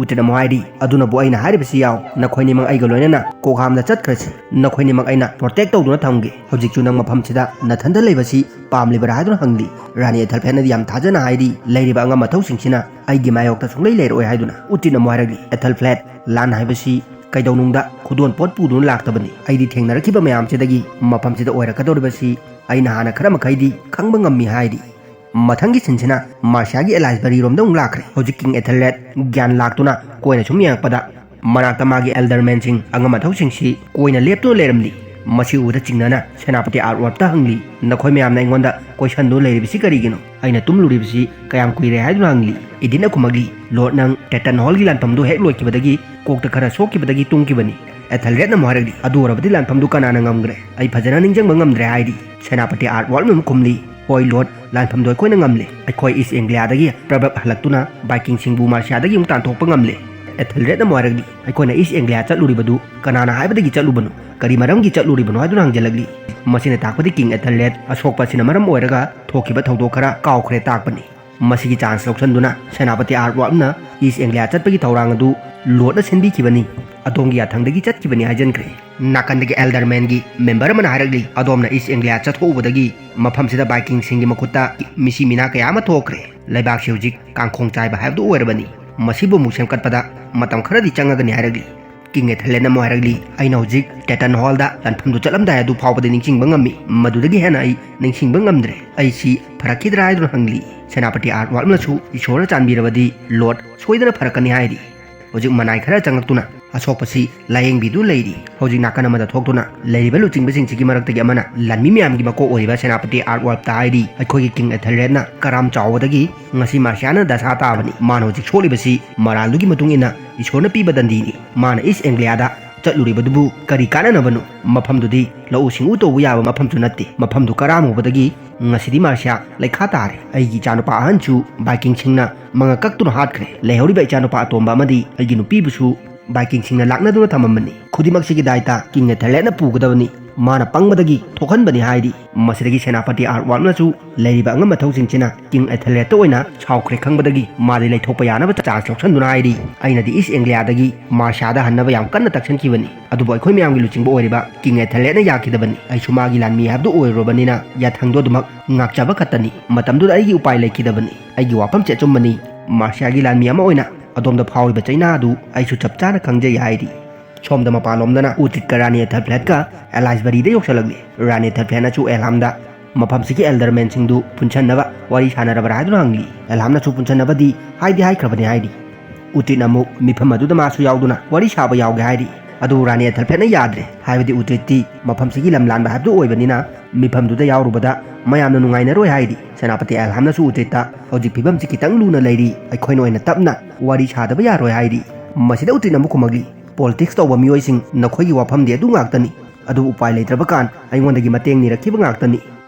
ꯎꯇꯤꯟ ꯑꯃꯨꯛ ꯍꯥꯏꯔꯤ, "ꯑꯗꯨꯅꯕꯨ ꯑꯩꯅ ꯍꯥꯏꯔꯤꯕꯁꯤ ꯌꯥꯎ, ꯅꯈꯣꯏꯅꯤꯃꯛ ꯑꯩꯒ ꯂꯣꯏꯅꯅ ꯀꯣꯛꯍꯥꯝꯗ ꯆꯠꯈ꯭ꯔꯁꯤ꯫ ꯅꯈꯣꯏꯅꯤꯃꯛ ꯑꯩꯅ ꯄ꯭ꯔꯣꯇꯦꯛ ꯇꯧꯗꯨꯅ ꯊꯝꯒꯦ꯫ ꯍꯧꯖꯤꯛꯁꯨ ꯅꯪ ꯃꯐꯝꯁꯤꯗ ꯅꯊꯟꯗ ꯂꯩꯕꯁꯤ ꯄꯥꯝꯂꯤꯕꯔꯥ?" ꯍꯥꯏꯗꯨꯅ ꯍꯪꯂꯤ꯫ ꯔꯥꯅꯤ ꯑꯦꯊꯦꯜꯐ꯭ꯂꯦꯠꯅꯗꯤ ꯌꯥꯝ ꯊꯥꯖꯅ ꯍꯥꯏꯔꯤ, "ꯂꯩꯔꯤꯕ ꯑꯉꯝ ꯑꯊꯧꯁꯤꯡꯁꯤꯅ ꯑꯩꯒꯤ ꯃꯥꯌꯣꯛꯇ ꯁꯨꯡꯂꯩ ꯂꯩꯔꯛꯑꯣꯏ" ꯍꯥꯏꯗꯨꯅ꯫ ꯎꯇꯤꯟ ꯑꯃꯨꯛ ꯍꯥꯏꯔꯛꯂꯤ, "ꯑꯦꯊꯦꯜꯐ꯭ꯂꯦꯠ, ꯂꯥꯟ ꯍꯥꯏꯕꯁꯤ ꯀꯩꯗꯧꯅꯨꯡꯗ ꯈꯨꯗꯣꯜ ꯄꯣꯠ ꯄꯨꯗꯨꯅ ꯂꯥꯛꯇꯕꯅꯤ꯫ ꯑꯩꯗꯤ ꯊꯦꯡꯅꯔꯛꯈꯤꯕ ꯃꯌꯥꯝꯁꯤꯗꯒꯤ ꯃꯐꯝꯁꯤꯗ ꯑꯣꯏꯔꯛꯀꯗꯧꯔꯤꯕꯁꯤ ꯑꯩꯅ ꯍꯥꯟꯅ ꯈꯔ ꯃꯈꯩꯗꯤ ꯈꯪꯕ ꯉꯝꯃꯤ" ꯍꯥꯏꯔꯤ꯫ ꯃꯊꯪꯒꯤ ꯁꯤꯟꯁꯤꯅ ꯃꯥꯔꯁꯤꯌꯥꯒꯤ ꯑꯦꯂꯥꯏꯁꯕꯔꯤꯔꯣꯝꯗ ꯑꯃꯨꯛ ꯂꯥꯛꯈ꯭ꯔꯦ꯫ ꯍꯧꯖꯤꯛ ꯀꯤꯡ ꯑꯦꯊꯦꯜꯔꯦꯗ ꯒ꯭ꯌꯥꯟ ꯂꯥꯛꯇꯨꯅ ꯀꯣꯏꯅ ꯁꯨꯝ ꯌꯦꯡꯉꯛꯄꯗ, ꯃꯅꯥꯛꯇ ꯃꯥꯒꯤ ꯑꯦꯜꯗꯔꯃꯦꯟꯁꯤꯡ, ꯑꯉꯝ ꯑꯊꯧꯁꯤꯡꯁꯤ ꯀꯣꯏꯅ ꯂꯦꯞꯇꯨꯅ ꯂꯩꯔꯝꯂꯤ꯫ ꯃꯁꯤ ꯎꯕꯗ ꯆꯤꯡꯅꯅ ꯁꯦꯅꯥꯄꯇꯤ ꯑꯥꯔꯠꯋꯥꯔꯞꯇ ꯍꯪꯂꯤ, "ꯅꯈꯣꯏ ꯃꯌꯥꯝꯅ ꯑꯩꯉꯣꯟꯗ ꯀꯣꯏꯁꯟꯗꯨꯅ ꯂꯩꯔꯤꯕꯁꯤ ꯀꯔꯤꯒꯤꯅꯣ? ꯑꯩꯅ ꯇꯨꯝꯂꯨꯔꯤꯕꯁꯤ ꯀꯌꯥꯝ ꯀꯨꯏꯔꯦ?" ꯍꯥꯏꯗꯨꯅ ꯍꯪꯂꯤ꯫ ꯏꯗꯤꯟꯅ ꯈꯨꯝꯃꯛꯂꯤ, "ꯂꯣꯔꯗ, ꯅꯪ ꯇꯦꯇꯟ ꯍꯣꯜꯒꯤ ꯂꯥꯟꯐꯝꯗꯨ ꯍꯦꯛ ꯂꯣꯏꯈꯤꯕꯗꯒꯤ ꯀꯣꯛꯇ ꯈꯔ ꯁꯣꯛꯈꯤꯕꯗꯒꯤ ꯇꯨꯝꯈꯤꯕꯅꯤ꯫" ꯑꯦꯊꯦꯜꯔꯦꯗꯅ ꯑꯃꯨꯛ ꯍꯥꯏꯔꯛꯂꯤ, "ꯑꯗꯨ ꯑꯣꯏꯔꯕꯗꯤ ꯂꯥꯟꯐꯝꯗꯨ ꯀꯅꯥꯅ ꯉꯝꯈ꯭ꯔꯦ? ꯑꯩ ꯐꯖꯅ ꯅꯤꯡꯁꯤꯡꯕ ꯉꯝꯗ꯭ꯔꯦ" ꯍꯥꯏꯔꯤ꯫ ꯁꯦꯅꯥꯄꯇꯤ ꯑꯥꯔꯠꯋꯥꯔꯞꯅ ꯑꯃꯨꯛ ꯈꯨꯝꯂꯤ, "ꯍꯣꯏ ꯂꯣꯔꯗ, ꯂꯥꯟꯐꯝꯗꯣ ꯑꯩꯈꯣꯏꯅ ꯉꯝꯂꯦ꯫ ꯑꯩꯈꯣꯏ ꯏꯁ ꯑꯦꯡꯒ꯭ꯂꯤꯌꯥꯗꯒꯤ ꯄ꯭ꯔꯕꯞ ꯍꯜꯂꯛꯇꯨꯅ ꯕꯥꯏꯀꯤꯡꯁꯤꯡꯕꯨ ꯃꯥꯔꯁꯤꯌꯥꯗꯒꯤ ꯑꯃꯨꯛ ꯇꯥꯟꯊꯣꯛꯄ ꯉꯝꯂꯦ꯫" ꯑꯦꯊꯦꯜꯔꯦꯗꯅ ꯑꯃꯨꯛ ꯍꯥꯏꯔꯛꯂꯤ, "ꯑꯩꯈꯣꯏꯅ ꯏꯁ ꯑꯦꯡꯒ꯭ꯂꯤꯌꯥ ꯆꯠꯂꯨꯔꯤꯕꯗꯨ ꯀꯅꯥꯅ ꯍꯥꯏꯕꯗꯒꯤ ꯆꯠꯂꯨꯕꯅꯣ? ꯀꯔꯤ ꯃꯔꯝꯒꯤ ꯆꯠꯂꯨꯔꯤꯕꯅꯣ?" ꯍꯥꯏꯗꯨꯅ ꯍꯪꯖꯤꯜꯂꯛꯂꯤ꯫ ꯃꯁꯤꯅ ꯇꯥꯛꯄꯗꯤ ꯀꯤꯡ ꯑꯦꯊꯦꯜꯔꯦꯗ ꯑꯁꯣꯛꯄ ꯑꯁꯤꯅ ꯃꯔꯝ ꯑꯣꯏꯔꯒ ꯊꯣꯛꯈꯤꯕ ꯊꯧꯗꯣꯛ ꯈꯔ ꯀꯥꯎꯈ꯭ꯔꯦ ꯇꯥꯛꯄꯅꯤ꯫ ꯃꯁꯤꯒꯤ ꯆꯥꯟꯁ ꯂꯧꯁꯤꯟꯗꯨꯅ ꯁꯦꯅꯥꯄꯇꯤ ꯑꯥꯔꯠꯋꯥꯔꯞꯅ ꯏꯁ ꯑꯦꯡꯒ꯭ꯂꯤꯌꯥ ꯆꯠꯄꯒꯤ ꯊꯧꯔꯥꯡ ꯑꯗꯨ ꯂꯣꯔꯗꯅ ꯁꯤꯟꯕꯤꯈꯤꯕꯅꯤ, ꯑꯗꯣꯝꯒꯤ ꯌꯥꯊꯪꯗꯒꯤ ꯆꯠꯈꯤꯕꯅꯤ ꯍꯥꯏꯖꯟꯈ꯭ꯔꯦ꯫ ꯅꯥꯀꯟꯗꯒꯤ ꯑꯦꯜꯗꯔꯃꯦꯟꯒꯤ ꯃꯦꯝꯕꯔ ꯑꯃꯅ ꯍꯥꯏꯔꯛꯂꯤ, "ꯑꯗꯣꯝꯅ ꯏꯁ ꯑꯦꯡꯒ꯭ꯂꯤꯌꯥ ꯆꯠꯊꯣꯛꯎꯕꯗꯒꯤ ꯃꯐꯝꯁꯤꯗ ꯕꯥꯏꯀꯤꯡꯁꯤꯡꯒꯤ ꯃꯈꯨꯠꯇ ꯃꯤꯁꯤ ꯃꯤꯅꯥ ꯀꯌꯥ ꯑꯃ ꯊꯣꯛꯈ꯭ꯔꯦ꯫ ꯂꯩꯕꯥꯛꯁꯤ ꯍꯧꯖꯤꯛ ꯀꯥꯡꯈꯣꯡ ꯆꯥꯏꯕ ꯍꯥꯏꯕꯗꯨ ꯑꯣꯏꯔꯕꯅꯤ꯫ ꯃꯁꯤꯕꯨ ꯑꯃꯨꯛ ꯁꯦꯝꯒꯠꯄꯗ ꯃꯇꯝ ꯈꯔꯗꯤ ꯆꯪꯉꯒꯅꯤ" ꯍꯥꯏꯔꯛꯂꯤ꯫ ꯀꯤꯡ ꯑꯦꯊꯦꯜꯔꯦꯗꯅ ꯑꯃꯨꯛ ꯍꯥꯏꯔꯛꯂꯤ, "ꯑꯩꯅ ꯍꯧꯖꯤꯛ ꯇꯦꯇꯟ ꯍꯣꯜꯗ ꯂꯥꯟꯐꯝꯗꯨ ꯆꯠꯂꯝꯗꯥꯏ ꯑꯗꯨ ꯐꯥꯎꯕꯗꯤ ꯅꯤꯡꯁꯤꯡꯕ ꯉꯝꯃꯤ, ꯃꯗꯨꯗꯒꯤ ꯍꯦꯟꯅ ꯑꯩ ꯅꯤꯡꯁꯤꯡꯕ ꯉꯝꯗ꯭ꯔꯦ꯫ ꯑꯩꯁꯤ ꯐꯔꯛꯈꯤꯗ꯭ꯔꯥ?" ꯍꯥꯏꯗꯨꯅ ꯍꯪꯂꯤ꯫ ꯁꯦꯅꯥꯄꯇꯤ ꯑꯥꯔꯠꯋꯥꯔꯞꯅꯁꯨ, "ꯏꯁꯣꯔꯅ ꯆꯥꯟꯕꯤꯔꯕꯗꯤ ꯂꯣꯔꯗ ꯁꯣꯏꯗꯅ ꯐꯔꯛꯀꯅꯤ" ꯍꯥꯏꯔꯤ꯫ ꯍꯧꯖꯤꯛ ꯃꯅꯥꯏ ꯈꯔ ꯆꯪꯂꯛꯇꯨꯅ ꯑꯁꯣꯛꯄꯁꯤ ꯂꯥꯌꯦꯡꯕꯤꯗꯨꯅ ꯂꯩꯔꯤ꯫ ꯍꯧꯖꯤꯛ ꯅꯥꯀꯟ ꯑꯃꯗ ꯊꯣꯛꯇꯨꯅ ꯂꯩꯔꯤꯕ ꯂꯨꯆꯤꯡꯕꯁꯤꯡꯁꯤꯒꯤ ꯃꯔꯛꯇꯒꯤ ꯑꯃꯅ ꯂꯥꯟꯃꯤ ꯃꯌꯥꯝꯒꯤ ꯃꯀꯣꯛ ꯑꯣꯏꯔꯤꯕ ꯁꯦꯅꯥꯄꯇꯤ ꯑꯥꯔꯠ ꯋꯥꯔꯞꯇ ꯍꯥꯏꯔꯤ, ꯑꯩꯈꯣꯏꯒꯤ ꯀꯤꯡ ꯑꯦꯊꯦꯜꯔꯦꯗꯅ ꯀꯔꯥꯝ ꯆꯥꯎꯕꯗꯒꯤ ꯉꯁꯤ ꯃꯥꯔꯁꯤꯌꯥꯅ ꯗꯁꯥ ꯇꯥꯕꯅꯤ꯫ ꯃꯥꯅ ꯍꯧꯖꯤꯛ ꯁꯣꯛꯂꯤꯕꯁꯤ ꯃꯔꯥꯜꯗꯨꯒꯤ ꯃꯇꯨꯡ ꯏꯟꯅ ꯏꯁꯣꯔꯅ ꯄꯤꯕ ꯗꯟꯗꯤꯅꯤ꯫ ꯃꯥꯅ ꯏꯁ ꯑꯦꯡꯒ꯭ꯂꯤꯌꯥꯗ ꯆꯠꯂꯨꯔꯤꯕꯗꯨꯕꯨ ꯀꯔꯤ ꯀꯥꯟꯅꯅꯕꯅꯣ? ꯃꯐꯝꯗꯨꯗꯤ ꯂꯧꯎ ꯁꯤꯡꯎ ꯇꯧꯕ ꯌꯥꯕ ꯃꯐꯝꯁꯨ ꯅꯠꯇꯦ꯫ ꯃꯐꯝꯗꯨ ꯀꯔꯥꯝꯃꯨꯕꯗꯒꯤ ꯉꯁꯤꯗꯤ ꯃꯥꯔꯁꯤꯌꯥ ꯂꯩꯈꯥ ꯇꯥꯔꯦ꯫ ꯑꯩꯒꯤ ꯏꯆꯥꯅꯨꯄꯥ ꯑꯍꯟꯁꯨ ꯕꯥꯏꯀꯤꯡꯁꯤꯡꯅ ꯃꯉꯛ ꯀꯛꯇꯨꯅ ꯍꯥꯠꯈ꯭ꯔꯦ꯫ ꯂꯩꯍꯧꯔꯤꯕ ꯏꯆꯥꯅꯨꯄꯥ ꯑꯇꯣꯝꯕ ꯑꯃꯗꯤ ꯑꯩꯒꯤ ꯅꯨꯄꯤꯕꯨꯁꯨ ꯕꯥꯏꯀꯤꯡꯁꯤꯡꯅ ꯂꯥꯛꯅꯗꯨꯅ ꯊꯝꯃꯝꯕꯅꯤ꯫ ꯈꯨꯗꯤꯡꯃꯛꯁꯤꯒꯤ ꯗꯥꯏꯇ ꯀꯤꯡ ꯑꯦꯊꯦꯜꯔꯦꯗꯅ ꯄꯨꯒꯗꯕꯅꯤ꯫ ꯃꯥꯅ ꯄꯪꯕꯗꯒꯤ ꯊꯣꯛꯍꯟꯕꯅꯤ ꯍꯥꯏꯔꯤ꯫ ꯃꯁꯤꯗꯒꯤ ꯁꯦꯅꯥꯄꯇꯤ ꯑꯥꯔꯠ ꯋꯥꯔꯞꯅꯁꯨ ꯂꯩꯔꯤꯕ ꯑꯉꯝ ꯑꯊꯧꯁꯤꯡꯁꯤꯅ ꯀꯤꯡ ꯑꯦꯊꯦꯜꯔꯦꯗꯇ ꯑꯣꯏꯅ ꯁꯥꯎꯈ꯭ꯔꯦ ꯈꯪꯕꯗꯒꯤ ꯃꯥꯗꯤ ꯂꯩꯊꯣꯛꯄ ꯌꯥꯅꯕ ꯆꯥꯟꯁ ꯂꯧꯁꯟꯗꯨꯅ ꯍꯥꯏꯔꯤ, "ꯑꯩꯅꯗꯤ ꯏꯁ ꯑꯦꯡꯒ꯭ꯂꯤꯌꯥꯗꯒꯤ ꯃꯥꯔꯁꯤꯌꯥꯗ ꯍꯟꯅꯕ ꯌꯥꯝ ꯀꯟꯅ ꯇꯛꯁꯟꯈꯤꯕꯅꯤ, ꯑꯗꯨꯕꯨ ꯑꯩꯈꯣꯏ ꯃꯌꯥꯝꯒꯤ ꯂꯨꯆꯤꯡꯕ ꯑꯣꯏꯔꯤꯕ ꯀꯤꯡ ꯑꯦꯊꯦꯜꯔꯦꯗꯅ ꯌꯥꯈꯤꯗꯕꯅꯤ꯫ ꯑꯩꯁꯨ ꯃꯥꯒꯤ ꯂꯥꯟꯃꯤ ꯍꯥꯏꯕꯗꯨ ꯑꯣꯏꯔꯨꯔꯕꯅꯤꯅ ꯌꯥꯊꯪꯗꯣ ꯑꯗꯨꯃꯛ ꯉꯥꯛꯆꯕ ꯈꯛꯇꯅꯤ꯫ ꯃꯇꯝꯗꯨꯗ ꯑꯩꯒꯤ ꯎꯄꯥꯏ ꯂꯩꯈꯤꯗꯕꯅꯤ꯫ ꯑꯩꯒꯤ ꯋꯥꯐꯝꯁꯦ ꯑꯆꯨꯝꯕꯅꯤ꯫ ꯃꯥꯔꯁꯤꯌꯥꯒꯤ ꯂꯥꯟꯃꯤ ꯑꯃ ꯑꯣꯏꯅ ꯑꯗꯣꯝꯗ ꯐꯥꯎꯔꯤꯕ ꯆꯩꯅꯥ ꯑꯗꯨ ꯑꯩꯁꯨ ꯆꯞ ꯆꯥꯅ ꯈꯪꯖꯩ" ꯍꯥꯏꯔꯤ꯫ ꯁꯣꯝꯗ ꯃꯄꯥꯟꯂꯣꯝꯗꯅ ꯎꯇꯤꯠꯀ ꯔꯥꯅꯤ ꯑꯦꯊꯦꯜꯐ꯭ꯂꯦꯠꯀ ꯑꯦꯂꯥꯏꯁꯕꯔꯤꯗ ꯌꯧꯁꯜꯂꯛꯂꯤ꯫ ꯔꯥꯅꯤ ꯑꯦꯊꯦꯜꯐ꯭ꯂꯦꯠꯅꯁꯨ ꯑꯦꯜꯍꯥꯝꯗ ꯃꯐꯝꯁꯤꯒꯤ ꯑꯦꯜꯗꯔꯃꯦꯟꯁꯤꯡꯗꯨ ꯄꯨꯟꯁꯟꯅꯕ ꯋꯥꯔꯤ ꯁꯥꯟꯅꯔꯕ꯭ꯔꯥ ꯍꯥꯏꯗꯨꯅ ꯍꯪꯂꯤ꯫ ꯑꯦꯜꯍꯥꯝꯅꯁꯨ ꯄꯨꯟꯁꯟꯅꯕꯗꯤ ꯍꯥꯏꯗꯤ ꯍꯥꯏꯈ꯭ꯔꯕꯅꯤ ꯍꯥꯏꯔꯤ꯫ ꯎꯇꯤꯠꯅ ꯑꯃꯨꯛ ꯃꯤꯐꯝ ꯑꯗꯨꯗ ꯃꯥꯁꯨ ꯌꯥꯎꯗꯨꯅ ꯋꯥꯔꯤ ꯁꯥꯕ ꯌꯥꯎꯒꯦ ꯍꯥꯏꯔꯤ꯫ ꯑꯗꯨꯕꯨ ꯔꯥꯅꯤ ꯑꯦꯊꯦꯜꯐ꯭ꯂꯦꯠꯅ ꯌꯥꯗ꯭ꯔꯦ, ꯍꯥꯏꯕꯗꯤ ꯎꯇꯤꯠꯇꯤ ꯃꯐꯝꯁꯤꯒꯤ ꯂꯝ ꯂꯥꯟꯕ ꯍꯥꯏꯕꯗꯨ ꯑꯣꯏꯕꯅꯤꯅ ꯃꯤꯐꯝꯗꯨꯗ ꯌꯥꯎꯔꯨꯕꯗ ꯃꯌꯥꯝꯅ ꯅꯨꯡꯉꯥꯏꯅꯔꯣꯏ ꯍꯥꯏꯔꯤ꯫ ꯁꯦꯅꯥꯄꯇꯤ ꯑꯦꯜꯍꯥꯝꯅꯁꯨ ꯎꯇꯤꯠꯇ ꯍꯧꯖꯤꯛ ꯐꯤꯕꯝꯁꯤ ꯈꯤꯇꯪ ꯂꯨꯅ ꯂꯩꯔꯤ, ꯑꯩꯈꯣꯏꯅ ꯑꯣꯏꯅ ꯇꯞꯅ ꯋꯥꯔꯤ ꯁꯥꯗꯕ ꯌꯥꯔꯣꯏ ꯍꯥꯏꯔꯤ꯫ ꯃꯁꯤꯗ ꯎꯇꯤꯠꯅ ꯑꯃꯨꯛ ꯈꯨꯝꯃꯛꯂꯤ, "ꯄꯣꯂꯤꯇꯤꯛꯁ ꯇꯧꯕ ꯃꯤꯑꯣꯏꯁꯤꯡ, ꯅꯈꯣꯏꯒꯤ ꯋꯥꯐꯝꯗꯤ ꯑꯗꯨ ꯉꯥꯛꯇꯅꯤ, ꯑꯗꯨꯕꯨ ꯎꯄꯥꯏ ꯂꯩꯇ꯭ꯔꯕ ꯀꯥꯟ ꯑꯩꯉꯣꯟꯗꯒꯤ ꯃꯇꯦꯡ ꯅꯤꯔꯛꯈꯤꯕ ꯉꯥꯛꯇꯅꯤ"꯫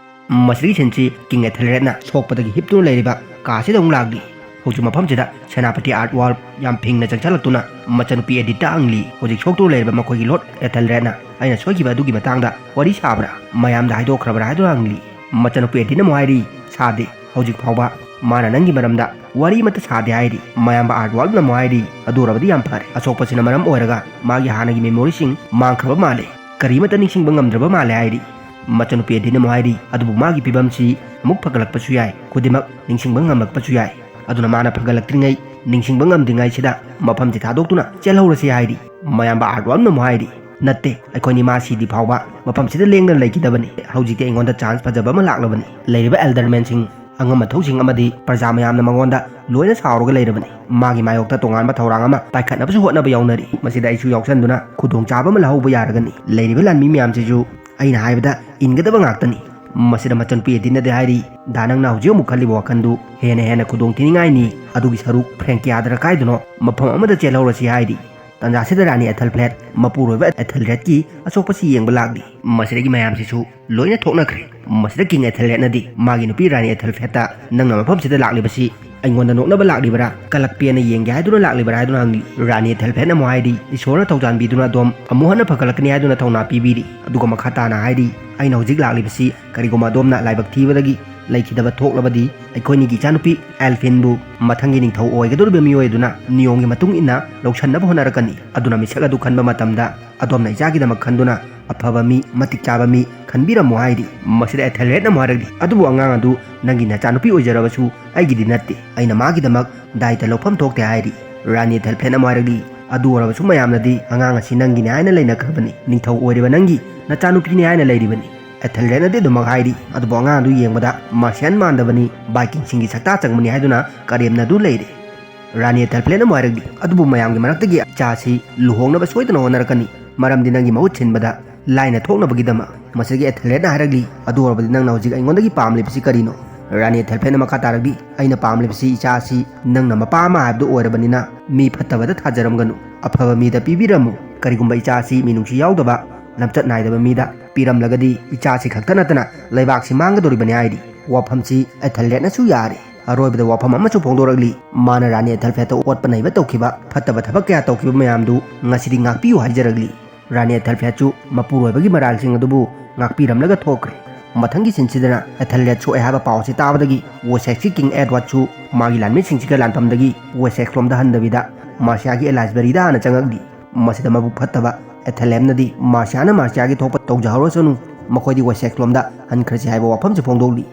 ꯃꯁꯤꯒꯤ ꯁꯤꯟꯁꯤ ꯀꯤꯡ ꯑꯦꯊꯦꯜꯔꯦꯗꯅ ꯁꯣꯛꯄꯗꯒꯤ ꯍꯤꯞꯇꯨꯅ ꯂꯩꯔꯤꯕ ꯀꯥꯁꯤꯗ ꯑꯃꯨꯛ ꯂꯥꯛꯂꯤ꯫ ꯍꯧꯖꯤꯛ ꯃꯐꯝꯁꯤꯗ ꯁꯦꯅꯥꯄꯇꯤ ꯑꯥꯔꯠ ꯋꯥꯔꯜ ꯌꯥꯝ ꯐꯤꯡꯅ ꯆꯪꯁꯤꯜꯂꯛꯇꯨꯅ ꯃꯆꯟꯅꯨꯄꯤ ꯑꯦꯗꯤꯠꯇ ꯍꯪꯂꯤ, "ꯍꯧꯖꯤꯛ ꯁꯣꯛꯇꯨꯅ ꯂꯩꯔꯤꯕ ꯃꯈꯣꯏꯒꯤ ꯂꯣꯔꯗ ꯑꯦꯊꯦꯜꯔꯦꯗꯅ ꯑꯩꯅ ꯁꯣꯏꯈꯤꯕ ꯑꯗꯨꯒꯤ ꯃꯇꯥꯡꯗ ꯋꯥꯔꯤ ꯁꯥꯕ꯭ꯔꯥ? ꯃꯌꯥꯝꯗ ꯍꯥꯏꯗꯣꯛꯈ꯭ꯔꯕ꯭ꯔꯥ?" ꯍꯥꯏꯗꯨꯅ ꯍꯪꯂꯤ꯫ ꯃꯆꯟꯅꯨꯄꯤ ꯑꯦꯗꯤꯠꯅ ꯑꯃꯨꯛ ꯍꯥꯏꯔꯤ, "ꯁꯥꯗꯦ, ꯍꯧꯖꯤꯛ ꯐꯥꯎꯕ ꯃꯥꯅ ꯅꯪꯒꯤ ꯃꯔꯝꯗ ꯋꯥꯔꯤ ꯑꯃꯠꯇ ꯁꯥꯗꯦ" ꯍꯥꯏꯔꯤ꯫ ꯃꯌꯥꯝꯕ ꯑꯥꯔꯠ ꯋꯥꯔꯜꯅ ꯑꯃꯨꯛ ꯍꯥꯏꯔꯤ, "ꯑꯗꯨ ꯑꯣꯏꯔꯕꯗꯤ ꯌꯥꯝ ꯐꯔꯦ꯫ ꯑꯁꯣꯛꯄꯁꯤꯅ ꯃꯔꯝ ꯑꯣꯏꯔꯒ ꯃꯥꯒꯤ ꯍꯥꯟꯅꯒꯤ ꯃꯦꯃꯣꯔꯤꯁꯤꯡ ꯃꯥꯡꯈ꯭ꯔꯕ ꯃꯥꯜꯂꯦ, ꯀꯔꯤꯃꯠꯇ ꯅꯤꯡꯁꯤꯡꯕ ꯉꯝꯗ꯭ꯔꯕ ꯃꯥꯜꯂꯦ" ꯍꯥꯏꯔꯤ꯫ ꯃꯆꯟꯅꯨꯄꯤ ꯑꯦꯗꯤꯠꯅ ꯑꯃꯨꯛ ꯍꯥꯏꯔꯤ, "ꯑꯗꯨꯕꯨ ꯃꯥꯒꯤ ꯐꯤꯕꯝꯁꯤ ꯑꯃꯨꯛ ꯐꯒꯠꯂꯛꯄꯁꯨ ꯌꯥꯏ, ꯈꯨꯗꯤꯡꯃꯛ ꯅꯤꯡꯁꯤꯡꯕ ꯉꯝꯂꯛꯄꯁꯨ ꯌꯥꯏ꯫ ꯑꯗꯨꯅ ꯃꯥꯅ ꯐꯒꯠꯂꯛꯇ꯭ꯔꯤꯉꯩ, ꯅꯤꯡꯁꯤꯡꯕ ꯉꯝꯗ꯭ꯔꯤꯉꯩꯁꯤꯗ ꯃꯐꯝꯁꯤ ꯊꯥꯗꯣꯛꯇꯨꯅ ꯆꯦꯜꯍꯧꯔꯁꯤ" ꯍꯥꯏꯔꯤ꯫ ꯃꯌꯥꯝꯕ ꯑꯥꯔꯠ ꯋꯥꯔꯜꯅ ꯑꯃꯨꯛ ꯍꯥꯏꯔꯤ, "ꯅꯠꯇꯦ, ꯑꯩꯈꯣꯏꯅꯤ ꯃꯥ ꯁꯤꯗꯤ ꯐꯥꯎꯕ ꯃꯐꯝꯁꯤꯗ ꯂꯦꯡꯗꯅ ꯂꯩꯈꯤꯗꯕꯅꯤ꯫ ꯍꯧꯖꯤꯛꯇꯤ ꯑꯩꯉꯣꯟꯗ ꯆꯥꯟꯁ ꯐꯖꯕ ꯑꯃ ꯂꯥꯛꯂꯕꯅꯤ꯫ ꯂꯩꯔꯤꯕ ꯑꯦꯜꯗꯔꯃꯦꯟꯁꯤꯡ ꯑꯉꯝ ꯑꯊꯧꯁꯤꯡ ꯑꯃꯗꯤ ꯄ꯭ꯔꯖꯥ ꯃꯌꯥꯝꯅ ꯃꯉꯣꯟꯗ ꯂꯣꯏꯅ ꯁꯥꯎꯔꯒ ꯂꯩꯔꯕꯅꯤ꯫ ꯃꯥꯒꯤ ꯃꯥꯌꯣꯛꯇ ꯇꯣꯉꯥꯟꯕ ꯊꯧꯔꯥꯡ ꯑꯃ ꯄꯥꯏꯈꯠꯅꯕꯁꯨ ꯍꯣꯠꯅꯕ ꯌꯥꯎꯅꯔꯤ꯫ ꯃꯁꯤꯗ ꯑꯩꯁꯨ ꯌꯥꯎꯁꯟꯗꯨꯅ ꯈꯨꯗꯣꯡꯆꯥꯕ ꯑꯃ ꯂꯧꯍꯧꯕ ꯌꯥꯔꯒꯅꯤ꯫ ꯂꯩꯔꯤꯕ ꯂꯥꯟꯃꯤ ꯃꯌꯥꯝꯁꯤꯁꯨ ꯑꯩꯅ ꯍꯥꯏꯕꯗ ꯏꯟꯒꯗꯕ ꯉꯥꯛꯇꯅꯤ꯫ ꯃꯁꯤꯗ ꯃꯆꯟꯅꯨꯄꯤ ꯑꯦꯗꯤꯟꯅꯗꯤ ꯍꯥꯏꯔꯤ, "ꯗꯥ, ꯅꯪꯅ ꯍꯧꯖꯤꯛ ꯑꯃꯨꯛ ꯈꯜꯂꯤꯕ ꯋꯥꯈꯜꯗꯨ ꯍꯦꯟꯅ ꯍꯦꯟꯅ ꯈꯨꯗꯣꯡ ꯊꯤꯅꯤꯡꯉꯥꯏꯅꯤ꯫ ꯑꯗꯨꯒꯤ ꯁꯔꯨꯛ ꯐ꯭ꯔꯦꯡꯀꯤꯌꯥꯗꯔ ꯀꯥꯏꯗꯅꯣ ꯃꯐꯝ ꯑꯃꯗ ꯆꯦꯜꯍꯧꯔꯁꯤ" ꯍꯥꯏꯔꯤ꯫ ꯇꯥꯟꯖꯥꯁꯤꯗ ꯔꯥꯅꯤ ꯑꯦꯊꯦꯜꯐ꯭ꯂꯦꯠ ꯃꯄꯨꯔꯣꯏꯕ ꯑꯦꯊꯦꯜꯔꯦꯗꯀꯤ ꯑꯆꯣꯛꯄꯁꯤ ꯌꯦꯡꯕ ꯂꯥꯛꯂꯤ꯫ ꯃꯁꯤꯗꯒꯤ ꯃꯌꯥꯝꯁꯤꯁꯨ ꯂꯣꯏꯅ ꯊꯣꯛꯅꯈ꯭ꯔꯦ꯫ ꯃꯁꯤꯗ ꯀꯤꯡ ꯑꯦꯊꯦꯜꯔꯦꯗꯅꯗꯤ ꯃꯥꯒꯤ ꯅꯨꯄꯤ ꯔꯥꯅꯤ ꯑꯦꯊꯦꯜꯐ꯭ꯂꯦꯠꯇ, "ꯅꯪꯅ ꯃꯐꯝꯁꯤꯗ ꯂꯥꯛꯂꯤꯕꯁꯤ ꯑꯩꯉꯣꯟꯗ ꯅꯣꯛꯅꯕ ꯂꯥꯛꯂꯤꯕꯔꯥ, ꯀꯂꯛ ꯄꯦꯟꯅ ꯌꯦꯡꯒꯦ ꯍꯥꯏꯗꯨꯅ ꯂꯥꯛꯂꯤꯕꯔꯥ?" ꯍꯥꯏꯗꯨꯅ ꯍꯪꯂꯤ꯫ ꯔꯥꯅꯤ ꯑꯦꯊꯦꯜꯐ꯭ꯂꯦꯠꯅ ꯑꯃꯨꯛ ꯍꯥꯏꯔꯤ, "ꯏꯁꯣꯔꯅ ꯊꯧꯖꯥꯟꯕꯤꯗꯨꯅ ꯑꯗꯣꯝ ꯑꯃꯨꯛ ꯍꯟꯅ ꯐꯒꯠꯂꯛꯀꯅꯤ ꯍꯥꯏꯗꯨꯅ ꯊꯧꯅꯥ ꯄꯤꯕꯤꯔꯤ"꯫ ꯑꯗꯨꯒ ꯃꯈꯥ ꯇꯥꯅ ꯍꯥꯏꯔꯤ, "ꯑꯩꯅ ꯍꯧꯖꯤꯛ ꯂꯥꯛꯂꯤꯕꯁꯤ ꯀꯔꯤꯒꯨꯝꯕ ꯑꯗꯣꯝꯅ ꯂꯥꯏꯕꯛ ꯊꯤꯕꯗꯒꯤ ꯂꯩꯈꯤꯗꯕ ꯊꯣꯛꯂꯕꯗꯤ, ꯑꯩꯈꯣꯏꯅꯤꯒꯤ ꯏꯆꯥꯅꯨꯄꯤ ꯑꯦꯜꯐꯤꯟꯕꯨ ꯃꯊꯪꯒꯤ ꯅꯤꯡꯊꯧ ꯑꯣꯏꯒꯗꯧꯔꯤꯕ ꯃꯤꯑꯣꯏ ꯑꯗꯨꯅ ꯅꯤꯌꯣꯝꯒꯤ ꯃꯇꯨꯡ ꯏꯟꯅ ꯂꯧꯁꯟꯅꯕ ꯍꯣꯠꯅꯔꯛꯀꯅꯤ꯫ ꯑꯗꯨꯅ ꯃꯤꯁꯛ ꯑꯗꯨ ꯈꯟꯕ ꯃꯇꯝꯗ ꯑꯗꯣꯝꯅ ꯏꯆꯥꯒꯤꯗꯃꯛ ꯈꯟꯗꯨꯅ ꯑꯐꯕ ꯃꯤ, ꯃꯇꯤꯛ ꯆꯥꯕ ꯃꯤ ꯈꯟꯕꯤꯔꯝꯃꯨ" ꯍꯥꯏꯔꯤ꯫ ꯃꯁꯤꯗ ꯑꯦꯊꯦꯜꯔꯦꯗꯅ ꯑꯃꯨꯛ ꯍꯥꯏꯔꯛꯂꯤ, "ꯑꯗꯨꯕꯨ ꯑꯉꯥꯡ ꯑꯗꯨ ꯅꯪꯒꯤ ꯅꯆꯥꯅꯨꯄꯤ ꯑꯣꯏꯖꯔꯕꯁꯨ ꯑꯩꯒꯤꯗꯤ ꯅꯠꯇꯦ꯫ ꯑꯩꯅ ꯃꯥꯒꯤꯗꯃꯛ ꯗꯥꯏꯇ ꯂꯧꯐꯝ ꯊꯣꯛꯇꯦ" ꯍꯥꯏꯔꯤ꯫ ꯔꯥꯅꯤ ꯑꯦꯊꯦꯜꯐ꯭ꯂꯦꯠꯅ ꯑꯃꯨꯛ ꯍꯥꯏꯔꯛꯂꯤ, "ꯑꯗꯨ ꯑꯣꯏꯔꯕꯁꯨ ꯃꯌꯥꯝꯅꯗꯤ ꯑꯉꯥꯡ ꯑꯁꯤ ꯅꯪꯒꯤꯅꯤ ꯍꯥꯏꯅ ꯂꯩꯅꯈ꯭ꯔꯕꯅꯤ꯫ ꯅꯤꯡꯊꯧ ꯑꯣꯏꯔꯤꯕ ꯅꯪꯒꯤ ꯅꯆꯥꯅꯨꯄꯤꯅꯤ ꯍꯥꯏꯅ ꯂꯩꯔꯤꯕꯅꯤ"꯫ ꯑꯦꯊꯦꯜꯔꯦꯗꯅꯗꯤ ꯑꯗꯨꯃꯛ ꯍꯥꯏꯔꯤ, "ꯑꯗꯨꯕꯨ ꯑꯉꯥꯡ ꯑꯗꯨ ꯌꯦꯡꯕꯗ ꯃꯥꯔꯁꯤꯌꯥꯟ ꯃꯥꯟꯗꯕꯅꯤ, ꯚꯥꯏꯀꯤꯡꯁꯤꯡꯒꯤ ꯁꯛꯇꯥ ꯆꯪꯕꯅꯤ" ꯍꯥꯏꯗꯨꯅ ꯀꯔꯦꯝꯅꯗꯨ ꯂꯩꯔꯦ꯫ ꯔꯥꯅꯤ ꯑꯦꯊꯦꯜꯐ꯭ꯂꯦꯠꯅ ꯑꯃꯨꯛ ꯍꯥꯏꯔꯛꯂꯤ, "ꯑꯗꯨꯕꯨ ꯃꯌꯥꯝꯒꯤ ꯃꯔꯛꯇꯒꯤ ꯏꯆꯥ ꯑꯁꯤ ꯂꯨꯍꯣꯡꯅꯕ ꯁꯣꯏꯗꯅ ꯍꯣꯠꯅꯔꯛꯀꯅꯤ, ꯃꯔꯝꯗꯤ ꯅꯪꯒꯤ ꯃꯍꯨꯠ ꯁꯤꯟꯕꯗ ꯂꯥꯏꯅ ꯊꯣꯛꯅꯕꯒꯤꯗꯃꯛ"꯫ ꯃꯁꯤꯗꯒꯤ ꯑꯦꯊꯦꯜꯔꯦꯗꯅ ꯍꯥꯏꯔꯛꯂꯤ, "ꯑꯗꯨ ꯑꯣꯏꯔꯕꯗꯤ ꯅꯪꯅ ꯍꯧꯖꯤꯛ ꯑꯩꯉꯣꯟꯗꯒꯤ ꯄꯥꯝꯂꯤꯕꯁꯤ ꯀꯔꯤꯅꯣ?" ꯔꯥꯅꯤ ꯑꯦꯊꯦꯜꯐ꯭ꯂꯦꯠꯅ ꯃꯈꯥ ꯇꯥꯔꯛꯂꯤ, "ꯑꯩꯅ ꯄꯥꯝꯂꯤꯕꯁꯤ ꯏꯆꯥ ꯑꯁꯤ ꯅꯪꯅ ꯃꯄꯥ ꯑꯃ ꯍꯥꯏꯕꯗꯨ ꯑꯣꯏꯔꯕꯅꯤꯅ ꯃꯤ ꯐꯠꯇꯕꯗ ꯊꯥꯖꯔꯝꯒꯅꯨ, ꯑꯐꯕ ꯃꯤꯗ ꯄꯤꯕꯤꯔꯝꯃꯨ꯫ ꯀꯔꯤꯒꯨꯝꯕ ꯏꯆꯥ ꯑꯁꯤ ꯃꯤꯅꯨꯡꯁꯤ ꯌꯥꯎꯗꯕ, ꯂꯝꯆꯠ ꯅꯥꯏꯗꯕ ꯃꯤꯗ ꯄꯤꯔꯝꯂꯒꯗꯤ ꯏꯆꯥꯁꯤ ꯈꯛꯇ ꯅꯠꯇꯅ ꯂꯩꯕꯥꯛꯁꯤ ꯃꯥꯡꯒꯗꯧꯔꯤꯕꯅꯤ" ꯍꯥꯏꯔꯤ꯫ ꯋꯥꯐꯝꯁꯤ ꯑꯦꯊꯦꯜꯔꯦꯗꯅꯁꯨ ꯌꯥꯔꯦ꯫ ꯑꯔꯣꯏꯕꯗ ꯋꯥꯐꯝ ꯑꯃꯁꯨ ꯐꯣꯡꯗꯣꯔꯛꯂꯤ, ꯃꯥꯅ ꯔꯥꯅꯤ ꯑꯦꯊꯦꯜꯐ꯭ꯂꯦꯠꯇ ꯑꯣꯠꯄ ꯅꯩꯕ ꯇꯧꯈꯤꯕ, ꯐꯠꯇꯕ ꯊꯕꯛ ꯀꯌꯥ ꯇꯧꯈꯤꯕ ꯃꯌꯥꯝꯗꯨ ꯉꯁꯤꯗꯤ ꯉꯥꯛꯄꯤꯌꯨ ꯍꯥꯏꯖꯔꯛꯂꯤ꯫ ꯔꯥꯅꯤ ꯑꯦꯊꯦꯜꯐ꯭ꯂꯦꯠꯁꯨ ꯃꯄꯨꯔꯣꯏꯕꯒꯤ ꯃꯔꯥꯜꯁꯤꯡ ꯑꯗꯨꯕꯨ ꯉꯥꯛꯄꯤꯔꯝꯂꯒ ꯊꯣꯛꯈ꯭ꯔꯦ꯫ ꯃꯊꯪꯒꯤ ꯁꯤꯟꯁꯤꯗꯅ ꯑꯦꯊꯦꯜꯔꯦꯗ ꯁꯣꯛꯑꯦ ꯍꯥꯏꯕ ꯄꯥꯎꯁꯤ ꯇꯥꯕꯗꯒꯤ ꯋꯦꯁꯦꯛꯁꯀꯤ ꯀꯤꯡ ꯑꯦꯗꯋꯥꯔꯗꯁꯨ ꯃꯥꯒꯤ ꯂꯥꯟꯃꯤꯁꯤꯡꯁꯤꯒ ꯂꯥꯟꯐꯝꯗꯒꯤ ꯋꯦꯁꯦꯛꯁ ꯂꯣꯝꯗ ꯍꯟꯗꯕꯤꯗ ꯃꯥꯔꯁꯤꯌꯥꯒꯤ ꯑꯦꯂꯥꯏꯁꯕꯔꯤꯗ ꯍꯥꯟꯅ ꯆꯪꯉꯛꯂꯤ꯫ ꯃꯁꯤꯗ ꯃꯕꯨꯛ ꯐꯠꯇꯕ ꯑꯦꯊꯦꯂꯦꯝꯅꯗꯤ ꯃꯥꯔꯁꯤꯌꯥꯅ ꯃꯥꯔꯁꯤꯌꯥꯒꯤ ꯊꯣꯛꯄ ꯇꯧꯖꯍꯧꯔꯁꯅꯨ, ꯃꯈꯣꯏꯗꯤ ꯋꯦꯁꯦꯛꯁ ꯂꯣꯝꯗ ꯍꯟꯈ꯭ꯔꯁꯤ ꯍꯥꯏꯕ ꯋꯥꯐꯝꯁꯤ ꯐꯣꯡꯗꯣꯛꯂꯤ꯫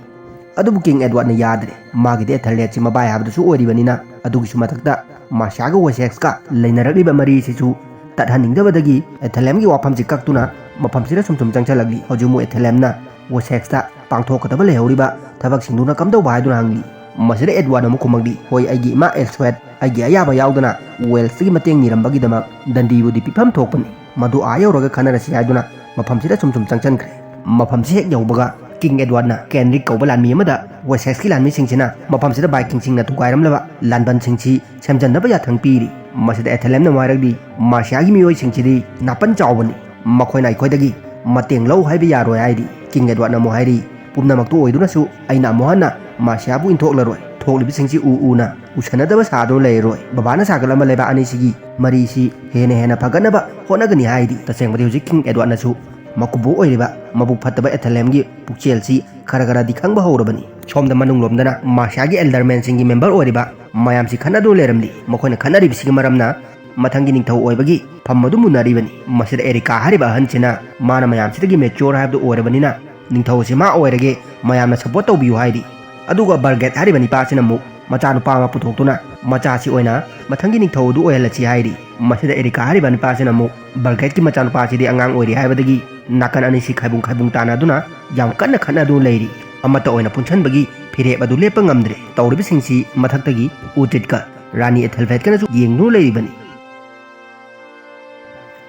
ꯑꯗꯨꯕꯨ ꯀꯤꯡ ꯑꯦꯗꯋꯥꯔꯗꯅ ꯌꯥꯗ꯭ꯔꯦ꯫ ꯃꯥꯒꯤꯗꯤ ꯑꯦꯊꯦꯂꯦꯠꯁꯤ ꯃꯕꯥꯏ ꯍꯥꯏꯕꯗꯨꯁꯨ ꯑꯣꯏꯔꯤꯕꯅꯤꯅ, ꯑꯗꯨꯒꯤꯁꯨ ꯃꯊꯛꯇ ꯃꯥꯔꯁꯤꯌꯥꯒ ꯋꯦꯁꯦꯛꯁꯀ ꯂꯩꯅꯔꯛꯂꯤꯕ ꯃꯔꯤ ꯑꯁꯤꯁꯨ ꯇꯠꯍꯟꯅꯤꯡꯗꯕꯗꯒꯤ ꯑꯦꯊꯦꯂꯦꯝꯒꯤ ꯋꯥꯐꯝꯁꯤ ꯀꯛꯇꯨꯅ ꯃꯐꯝꯁꯤꯗ ꯁꯨꯝ ꯁꯨꯝ ꯆꯪꯁꯤꯜꯂꯛꯂꯤ꯫ ꯍꯧꯖꯤꯛ ꯑꯃꯨꯛ ꯑꯦꯊꯦꯂꯦꯝꯅ ꯋꯦꯁꯦꯛꯁꯇ ꯄꯥꯡꯊꯣꯛꯀꯗꯕ ꯂꯩꯍꯧꯔꯤꯕ ꯊꯕꯛꯁꯤꯡꯗꯨꯅ ꯀꯝꯗꯧꯕ ꯍꯥꯏꯗꯨꯅ ꯍꯪꯂꯤ꯫ ꯃꯁꯤꯗ ꯑꯦꯗꯋꯥꯔꯗꯅ ꯑꯃꯨꯛ ꯈꯨꯝꯃꯛꯂꯤ, "ꯍꯣꯏ, ꯑꯩꯒꯤ ꯏꯃꯥ ꯑꯦꯜꯁꯋꯦꯠ ꯑꯩꯒꯤ ꯑꯌꯥꯕ ꯌꯥꯎꯗꯅ ꯋꯦꯜꯁꯇꯒꯤ ꯃꯇꯦꯡ ꯅꯤꯔꯝꯕꯒꯤꯗꯃꯛ ꯗꯟꯗꯤꯕꯨꯗꯤ ꯄꯤꯐꯝ ꯊꯣꯛꯄꯅꯤ꯫ ꯃꯗꯨ ꯑꯥ ꯌꯧꯔꯒ ꯈꯟꯅꯔꯁꯤ" ꯍꯥꯏꯗꯨꯅ ꯃꯐꯝꯁꯤꯗ ꯁꯨꯝ ꯁꯨꯝ ꯆꯪꯁꯤꯟꯈ꯭ꯔꯦ꯫ ꯃꯐꯝꯁꯤ ꯍꯦꯛ ꯌꯧꯕꯒ ꯀꯤꯡ ꯑꯦꯗꯋꯥꯔꯗꯅ ꯀꯦꯟꯔꯤꯛ ꯀꯧꯕ ꯂꯥꯟꯃꯤ ꯑꯃꯗ ꯋꯦꯁꯦꯛꯁꯀꯤ ꯂꯥꯟꯃꯤꯁꯤꯡꯁꯤꯅ ꯃꯐꯝꯁꯤꯗ ꯚꯥꯏꯀꯤꯡꯁꯤꯡꯅ ꯊꯨꯒꯥꯏꯔꯝꯂꯕ ꯂꯥꯟꯕꯟꯁꯤꯡꯁꯤ ꯁꯦꯝꯖꯤꯟꯅꯕ ꯌꯥꯊꯪ ꯄꯤꯔꯤ꯫ ꯃꯁꯤꯗ ꯑꯦꯊꯦꯂꯦꯝꯅ ꯑꯃꯨꯛ ꯍꯥꯏꯔꯛꯂꯤ, "ꯃꯥꯔꯁꯤꯌꯥꯒꯤ ꯃꯤꯑꯣꯏꯁꯤꯡꯁꯤꯗꯤ ꯅꯥꯄꯟ ꯆꯥꯎꯕꯅꯤ, ꯃꯈꯣꯏꯅ ꯑꯩꯈꯣꯏꯗꯒꯤ ꯃꯇꯦꯡ ꯂꯧ ꯍꯥꯏꯕ ꯌꯥꯔꯣꯏ" ꯍꯥꯏꯔꯤ꯫ ꯀꯤꯡ ꯑꯦꯗꯋꯥꯔꯗꯅ ꯑꯃꯨꯛ ꯍꯥꯏꯔꯤ, "ꯄꯨꯝꯅꯃꯛꯇꯨ ꯑꯣꯏꯗꯨꯅꯁꯨ ꯑꯩꯅ ꯑꯃꯨꯛ ꯍꯟꯅ ꯃꯥꯔꯁꯤꯌꯥꯕꯨ ꯏꯟꯊꯣꯛꯂꯔꯣꯏ꯫ ꯊꯣꯛꯂꯤꯕꯁꯤꯡꯁꯤ ꯎ ꯎꯅ ꯎꯁꯟꯅꯗꯕ ꯁꯥꯗꯨꯅ ꯂꯩꯔꯔꯣꯏ꯫ ꯕꯕꯥꯅ ꯁꯥꯒꯠꯂꯝꯕ ꯂꯩꯕꯥꯛ ꯑꯅꯤꯁꯤꯒꯤ ꯃꯔꯤꯁꯤ ꯍꯦꯟꯅ ꯍꯦꯟꯅ ꯐꯒꯠꯅꯕ ꯍꯣꯠꯅꯒꯅꯤ" ꯍꯥꯏꯔꯤ꯫ ꯇꯁꯦꯡꯕꯗꯤ ꯍꯧꯖꯤꯛ ꯀꯤꯡ ꯑꯦꯗꯋꯥꯔꯗꯅꯁꯨ ꯃꯀꯨꯕꯣꯛ ꯑꯣꯏꯔꯤꯕ ꯃꯕꯨꯛ ꯐꯠꯇꯕ ꯑꯦꯊꯦꯂꯦꯝꯒꯤ ꯄꯨꯛꯆꯦꯜꯁꯤ ꯈꯔ ꯈꯔꯗꯤ ꯈꯪꯕ ꯍꯧꯔꯕꯅꯤ꯫ ꯁꯣꯝꯗ ꯃꯅꯨꯡꯂꯣꯝꯗꯅ ꯃꯥꯔꯁꯤꯌꯥꯒꯤ ꯑꯦꯜꯗꯔꯃꯦꯟꯁꯤꯡꯒꯤ ꯃꯦꯝꯕꯔ ꯑꯣꯏꯔꯤꯕ ꯃꯌꯥꯝꯁꯤ ꯈꯠꯅꯗꯨꯅ ꯂꯩꯔꯝꯂꯤ꯫ ꯃꯈꯣꯏꯅ ꯈꯠꯅꯔꯤꯕꯁꯤꯒꯤ ꯃꯔꯝꯅ ꯃꯊꯪꯒꯤ ꯅꯤꯡꯊꯧ ꯑꯣꯏꯕꯒꯤ ꯐꯝ ꯑꯗꯨ ꯃꯨꯟꯅꯔꯤꯕꯅꯤ꯫ ꯃꯁꯤꯗ ꯑꯦꯔꯤꯀꯥ ꯍꯥꯏꯔꯤꯕ ꯑꯍꯟꯁꯤꯅ ꯃꯥꯅ ꯃꯌꯥꯝꯁꯤꯗꯒꯤ ꯃꯦꯆ꯭ꯌꯣꯔ ꯍꯥꯏꯕꯗꯨ ꯑꯣꯏꯔꯕꯅꯤꯅ ꯅꯤꯡꯊꯧ ꯑꯁꯤ ꯃꯥ ꯑꯣꯏꯔꯒꯦ, ꯃꯌꯥꯝꯅ ꯁꯄꯣꯔꯠ ꯇꯧꯕꯤꯌꯨ ꯍꯥꯏꯔꯤ꯫ ꯑꯗꯨꯒ ꯕꯔꯒꯦꯠ ꯍꯥꯏꯔꯤꯕ ꯅꯤꯄꯥꯁꯤꯅ ꯑꯃꯨꯛ ꯃꯆꯥꯅꯨꯄꯥ ꯑꯃ ꯄꯨꯊꯣꯛꯇꯨꯅ ꯃꯆꯥꯁꯤ ꯑꯣꯏꯅ ꯃꯊꯪꯒꯤ ꯅꯤꯡꯊꯧ ꯑꯗꯨ ꯑꯣꯏꯍꯜꯂꯁꯤ ꯍꯥꯏꯔꯤ꯫ ꯃꯁꯤꯗ ꯑꯦꯔꯤꯀꯥ ꯍꯥꯏꯔꯤꯕ ꯅꯤꯄꯥꯁꯤꯅ ꯑꯃꯨꯛ ꯕꯔꯒꯦꯠꯀꯤ ꯃꯆꯥꯅꯨꯄꯥꯁꯤꯗꯤ ꯑꯉꯥꯡ ꯑꯣꯏꯔꯤ ꯍꯥꯏꯕꯗꯒꯤ ꯅꯥꯀꯟ ꯑꯅꯤꯁꯤ ꯈꯥꯏꯕꯨꯡ ꯈꯥꯏꯕꯨꯡ ꯇꯥꯅꯗꯨꯅ ꯌꯥꯝ ꯀꯟꯅ ꯈꯠꯅꯗꯨꯅ ꯂꯩꯔꯤ꯫ ꯑꯃꯠꯇ ꯑꯣꯏꯅ ꯄꯨꯟꯁꯤꯟꯕꯒꯤ ꯐꯤꯔꯦꯞ ꯑꯗꯨ ꯂꯦꯞꯄ ꯉꯝꯗ꯭ꯔꯦ꯫ ꯇꯧꯔꯤꯕꯁꯤꯡꯁꯤ ꯃꯊꯛꯇꯒꯤ ꯎꯇꯤꯠꯀ ꯔꯥꯅꯤ ꯑꯦꯊꯦꯜꯐꯦꯠꯀꯅꯁꯨ ꯌꯦꯡꯗꯨꯅ ꯂꯩꯔꯤꯕꯅꯤ꯫